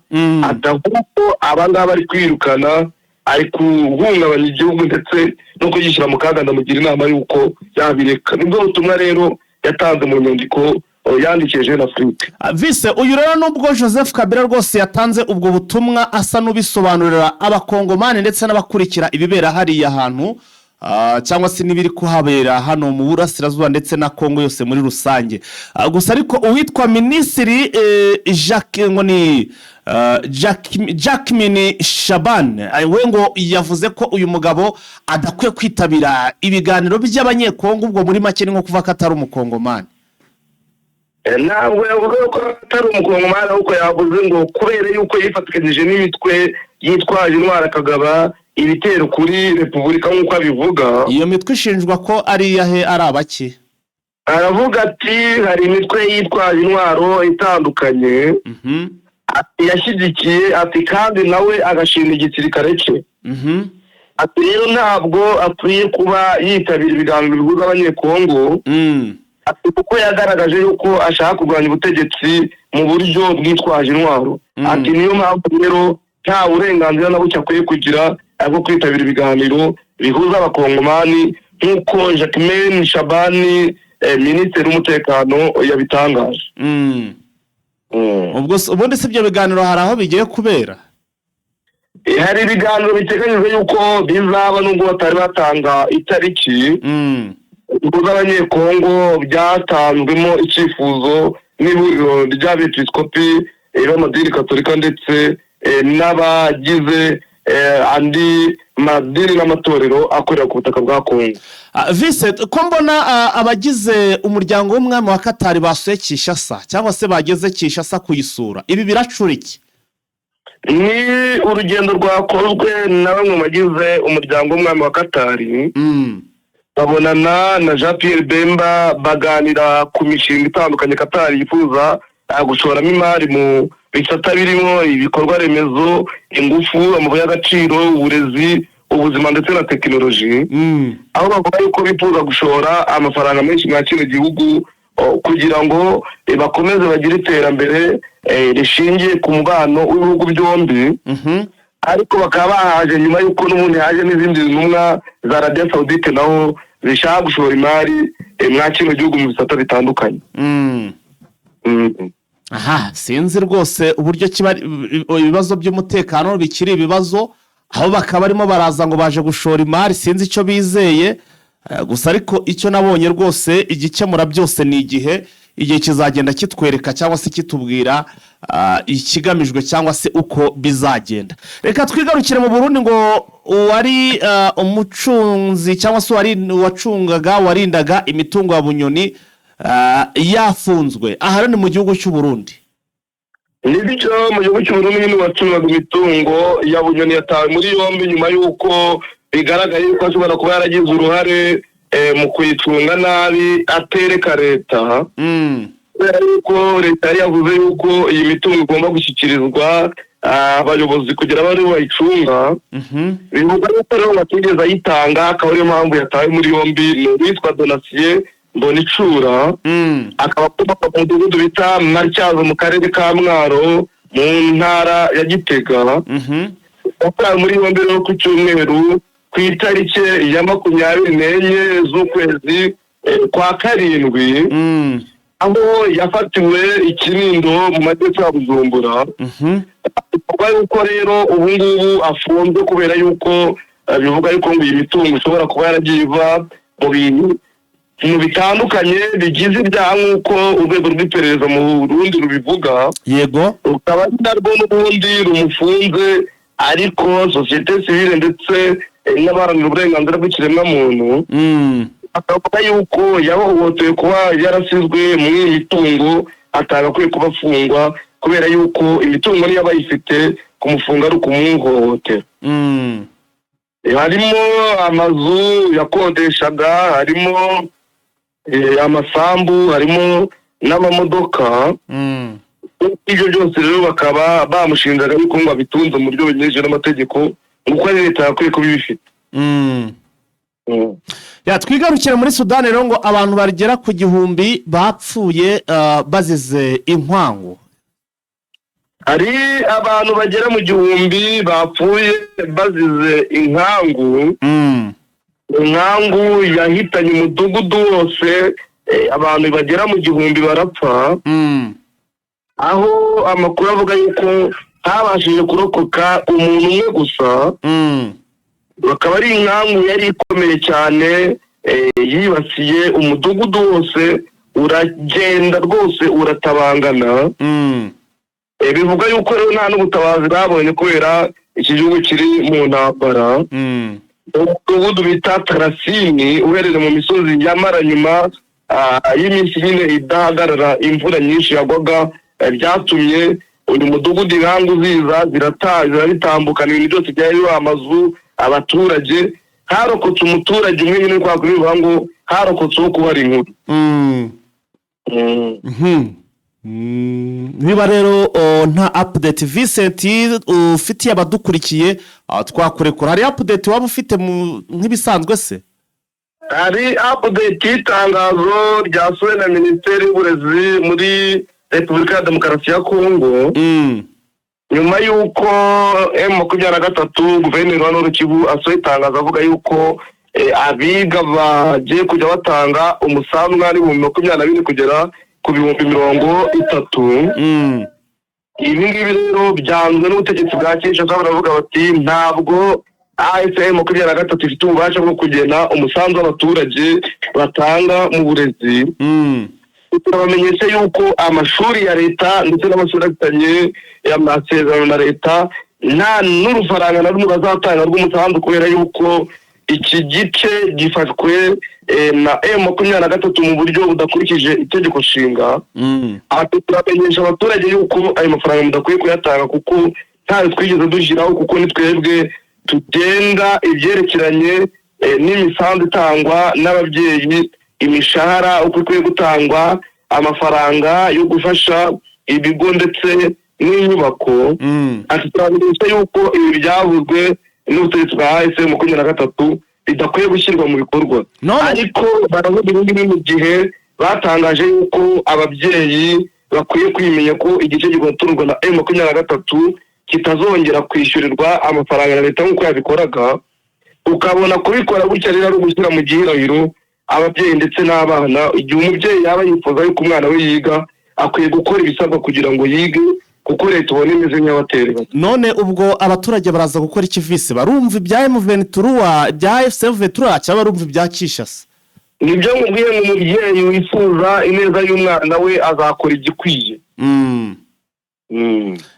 Ati: "Ahubwo aba ngaba ari kwirukana, ari guhungabanya igihugu ndetse no kugishyira mu kaga. Ndamugira inama y'uko yabireka." Nibwo butumwa rero yatanze mu nyandiko yandikiye Jeune Afrique. Vise, uyu rero nubwo Joseph Kabila rwose yatanze ubwo butumwa asa n'ubisobanurira abakongomani ndetse n'abakurikira ibibera hariya hantu. cyangwa se n'ibiri kuhabera hano mu burasirazuba ndetse na Kongo yose muri rusange. Gusa ariko uwitwa Minisitiri Jacques, ngo ni Jacqueline Shaban, we ngo yavuze ko uyu mugabo adakwiye kwitabira ibiganiro by'Abanyekongo. Ubwo muri make ni nko kuvuga ko atari Umukongomani. Ntabwo yavuga ko atari Umukongomani, ahubwo yavuze ngo kubera yuko yifatikanyije n'imitwe yitwaje intwaro akagaba ibitero kuri repubulika nk'uko abivuga. Iyo mitwe ishinjwa ko ari iyahe, ari abaki? Aravuga ati hari imitwe yitwaje intwaro itandukanye ati yashyigikiye, ati kandi nawe agashinga igisirikare cye. Ati rero ntabwo akwiye kuba yitabira ibiganiro bihuza Abanyekongo, ati kuko yagaragaje yuko ashaka kurwanya ubutegetsi mu buryo bwitwaje intwaro. Ati niyo mpamvu rero nta burenganzira na buke akwiye kugira bwo kwitabira ibiganiro bihuza Abakongomani, nk'uko Jacquemain Shabani, minisitiri w'umutekano, yabitangaje. Ubwo ubundi si ibyo biganiro hari aho bigiye kubera? Hari ibiganiro biteganyijwe yuko bizaba, nubwo batari batanga itariki, bihuza Abanyekongo, byatanzwemo icyifuzo n'ihuriro ry'Abepiskopi b'amadini Katolika ndetse n'abagize andi madini n'amatorero akorera ku butaka bwa Kongo. Vincent, ko mbona abagize umuryango w'umwami wa Katari basuye Kinshasa, cyangwa se bageze Kinshasa kuyisura, ibi biracura iki? Ni urugendo rwakozwe na bamwe mu bagize umuryango w'umwami wa Katari, babonana na Jean Pierre Bemba, baganira ku mishinga itandukanye Katari yifuza gushoramo imari mu bisata birimo ibikorwa remezo, ingufu, amabuye y'agaciro, uburezi, ubuzima ndetse na tekinoloji, aho bavuga yuko bifuza gushora amafaranga menshi mwa kino gihugu kugira ngo bakomeze bagire iterambere rishingiye ku mubano w'ibihugu byombi. Ariko bakaba bahaje nyuma y'uko n'ubundi haje n'izindi ntumwa za Arabia Saudite naho zishaka gushora imari mwa kino gihugu mu bisata bitandukanye. Aha sinzi rwose uburyo kiba ibibazo by'umutekano bikiri ibibazo, aho bakaba barimo baraza ngo baje gushora imari, sinzi icyo bizeye. Gusa ariko icyo nabonye rwose, igikemura byose ni igihe. Igihe kizagenda kitwereka cyangwa se kitubwira ikigamijwe cyangwa se uko bizagenda. Reka twigarukire mu Burundi, ngo uwari umucunzi cyangwa se uwari uwacungaga, warindaga imitungo ya Bunyoni yafunzwe. Aha ni mu gihugu cy'u Burundi. Nibyo, mu gihugu cy'u Burundi nyine uwacungaga imitungo ya Bunyoni yatawe muri yombi nyuma y'uko bigaragaye yuko ashobora kuba yaragize uruhare mu kuyicunga nabi atereka leta, kubera yuko leta yari yavuze yuko iyi mitungo igomba gushyikirizwa abayobozi kugira abe aribo bayicunga. Bivugwa yuko rero ngo atigeze ayitanga, akaba ariyo mpamvu yatawe muri yombi. Ni uwitwa Donatien Mbonicura, akaba akomoka mu mudugudu bita Matyazo mu karere ka Mwaro mu ntara ya Gitega. Yatawe muri yombi rero ku cyumweru ku itariki ya 24 z'ukwezi kwa karindwi, aho yafatiwe i Kinindo mu majyepfo ya Bujumbura. Bivugwa yuko rero ubu ngubu afunzwe kubera yuko bivuga yuko ngo iyi mitungo ishobora kuba yaragiye iva mu bintu bitandukanye bigize ibyaha, nk'uko urwego rw'iperereza mu Burundi rubivuga, rukaba ari narwo n'ubundi rumufunze. Ariko sosiyete sivile ndetse n'abaharanira uburenganzira bw'ikiremwamuntu bakavuga yuko yahohotewe kuba yarasizwe muri iyi mitungo, atagakwiye kuba afungwa kubera yuko imitungo niyo aba ayifite, kumufunga ari ukumuhohotera. Harimo amazu yakodeshaga, harimo amasambu, harimo n'amamodoka. Ibyo byose rero bakaba bamushinjaga yuko ngo abitunze mu buryo bunyuranyije n'amategeko, kuko ari leta yakwiye kuba ibifite. Ya, twigarukire muri Sudani rero, ngo abantu bagera ku 1000 bapfuye bazize inkwangu. Hari abantu bagera mu 1000 bapfuye bazize inkangu, inkangu yahitanye umudugudu wose, abantu bagera mu 1000 barapfa, aho amakuru avuga yuko habashije kurokoka umuntu umwe gusa. Bakaba ari inkangu yari ikomeye cyane, yibasiye umudugudu wose, uragenda rwose uratabangana. Bivuga yuko rero nta n'ubutabazi babonye kubera iki gihugu kiri mu ntambara. Umudugudu bita Tarasini uherereye mu misozi ya Mara, nyuma y'iminsi nyine idahagarara imvura nyinshi yagwaga, byatumye uyu mudugudu inkangu ziza zirabitambukana, ibintu byose byari biriho, amazu, abaturage. Harokotse umuturage umwe nyine, kwa kubivuga ngo harokotse uwo kubara inkuru. Niba rero nta update Vincent ufitiye abadukurikiye, twakurekura. Hari update waba ufite nk'ibisanzwe se? Hari update y'itangazo ryasohowe na Minisiteri y'Uburezi muri Repubulika ya Demokarasi ya Kongo, nyuma y'uko M23, guverineri wa Nord Kivu, asohoye itangazo avuga yuko abiga bagiye kujya batanga umusanzu ungana n'24,000 kugera ku 30,000. Ibi ngibi rero byanzwe n'ubutegetsi bwa Kinshasa, baravuga bati ntabwo AFC M23 ifite ububasha bwo kugena umusanzu w'abaturage batanga mu burezi. Turabamenyesha yuko amashuri ya leta ndetse n'amashuri afitanye amasezerano na leta nta n'urufaranga na rumwe bazatanga rw'umusanzu, kubera yuko iki gice gifashwe na M23 mu buryo budakurikije itegeko nshinga. Ati turamenyesha abaturage yuko ayo mafaranga mudakwiye kuyatanga, kuko ntayo twigeze dushyiraho, kuko ni twebwe tugenda ibyerekeranye n'imisanzu itangwa n'ababyeyi, imishahara uko ikwiye gutangwa, amafaranga yo gufasha ibigo ndetse n'inyubako. Ati turamenyesha yuko ibi byavuzwe n'ubutegetsi bwa AFC 23 bidakwiye gushyirwa mu bikorwa. Ariko baravuga ibi ngibi mu gihe batangaje yuko ababyeyi bakwiye kwimenya ko igice gikontororwa na M23 kitazongera kwishyurirwa amafaranga na leta nk'uko yabikoraga. Ukabona kubikora gutya rero ari ugushyira mu gihirahiro ababyeyi ndetse n'abana. Igihe umubyeyi yaba yifuza yuko umwana we yiga, akwiye gukora ibisabwa kugira ngo yige, kuko leta ubona imeze nk'abaterera. None ubwo abaturage baraza gukora iki visi? Barumva ibya M23, ibya AFC M23, cyangwa barumva ibya Kinshasa? Nibyo nkubwiye ngo umubyeyi wifuza ineza y'umwana we azakora igikwiye.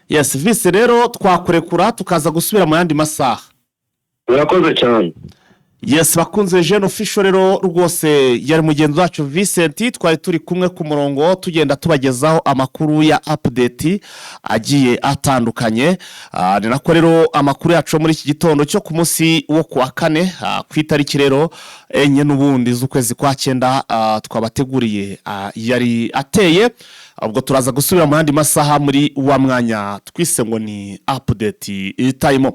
Yes, visi, rero twakurekura tukaza gusubira mu yandi masaha. Murakoze cyane. Yes, bakunze Jene Official, rero rwose yari mugenzi wacu Vincent twari turi kumwe ku murongo, tugenda tubagezaho amakuru ya update agiye atandukanye. Ni nako rero amakuru yacu yo muri iki gitondo cyo ku munsi wo ku wa kane, ku itariki rero 4 n'ubundi z'ukwezi kwa 9, twabateguriye yari ateye. Ubwo turaza gusubira mu yandi masaha muri wa mwanya twise ngo ni update time.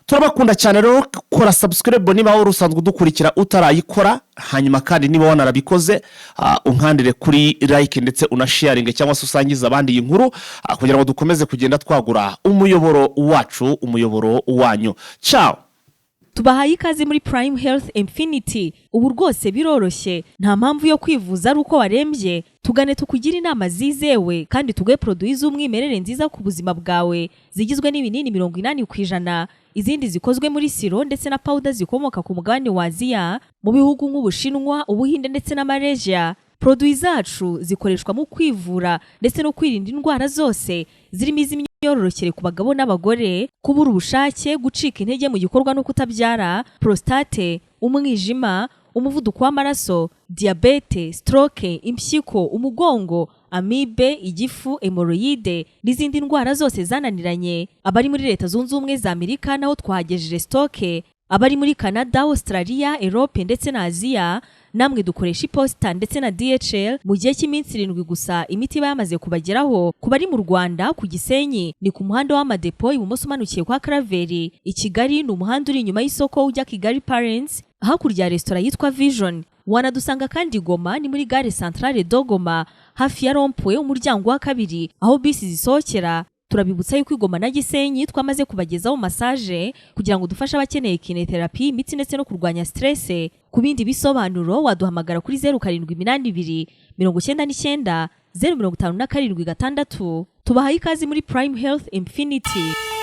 Turabakunda cyane rero. Kora subscribe niba wari usanzwe udukurikira utarayikora, hanyuma kandi niba wanarabikoze, unkandire kuri like ndetse unasharinge cyangwa se usangize abandi iyi nkuru, kugira ngo dukomeze kugenda twagura umuyoboro wacu, umuyoboro wanyu. Ciao. Tubahaye ikaze muri Prime Health Infinity. Ubu rwose biroroshye, nta mpamvu yo kwivuza ari uko warembye. Tugane tukugire inama zizewe kandi tuguhe produits z'umwimerere nziza ku buzima bwawe, zigizwe n'ibinini 80%, izindi zikozwe muri sirop ndetse na powder zikomoka ku mugabane wa Aziya, mu bihugu nk'Ubushinwa, Ubuhinde ndetse na Malaysia. Produits zacu zikoreshwa mu kwivura ndetse no kwirinda indwara zose zirimo iz'imyororokere ku bagabo n'abagore, kubura ubushake, gucika intege mu gikorwa no kutabyara, prostate, umwijima, umuvuduko w'amaraso, diyabete, stroke, impyiko, umugongo, amibe, igifu, hémorroïdes n'izindi ndwara zose zananiranye. Abari muri Leta Zunze Ubumwe za Amerika naho twahagejeje stock. Abari muri Canada, Australia, Europe ndetse na Aziya, namwe dukoresha iposita ndetse na DHL. Mu gihe cy'iminsi 7 gusa imiti iba yamaze kubageraho. Ku bari mu Rwanda, ku Gisenyi ni ku muhanda w'Amadepo, ibumoso umanukiye kwa Karaveri. I Kigali ni umuhanda uri inyuma y'isoko ujya Kigali Parents, hakurya ya resitora yitwa Vision. Wanadusanga kandi Goma, ni muri gare Centrale de Goma, hafi ya rond-point, umuryango wa kabiri aho bisi zisohokera. Turabibutsa yuko i Goma na Gisenyi twamaze kubagezaho massage kugira ngo dufashe abakeneye kinésithérapie, imitsi ndetse no kurwanya stress. Ku bindi bisobanuro waduhamagara kuri 0782 990 57 6. Tubahaye ikaze muri Prime Health Infinity.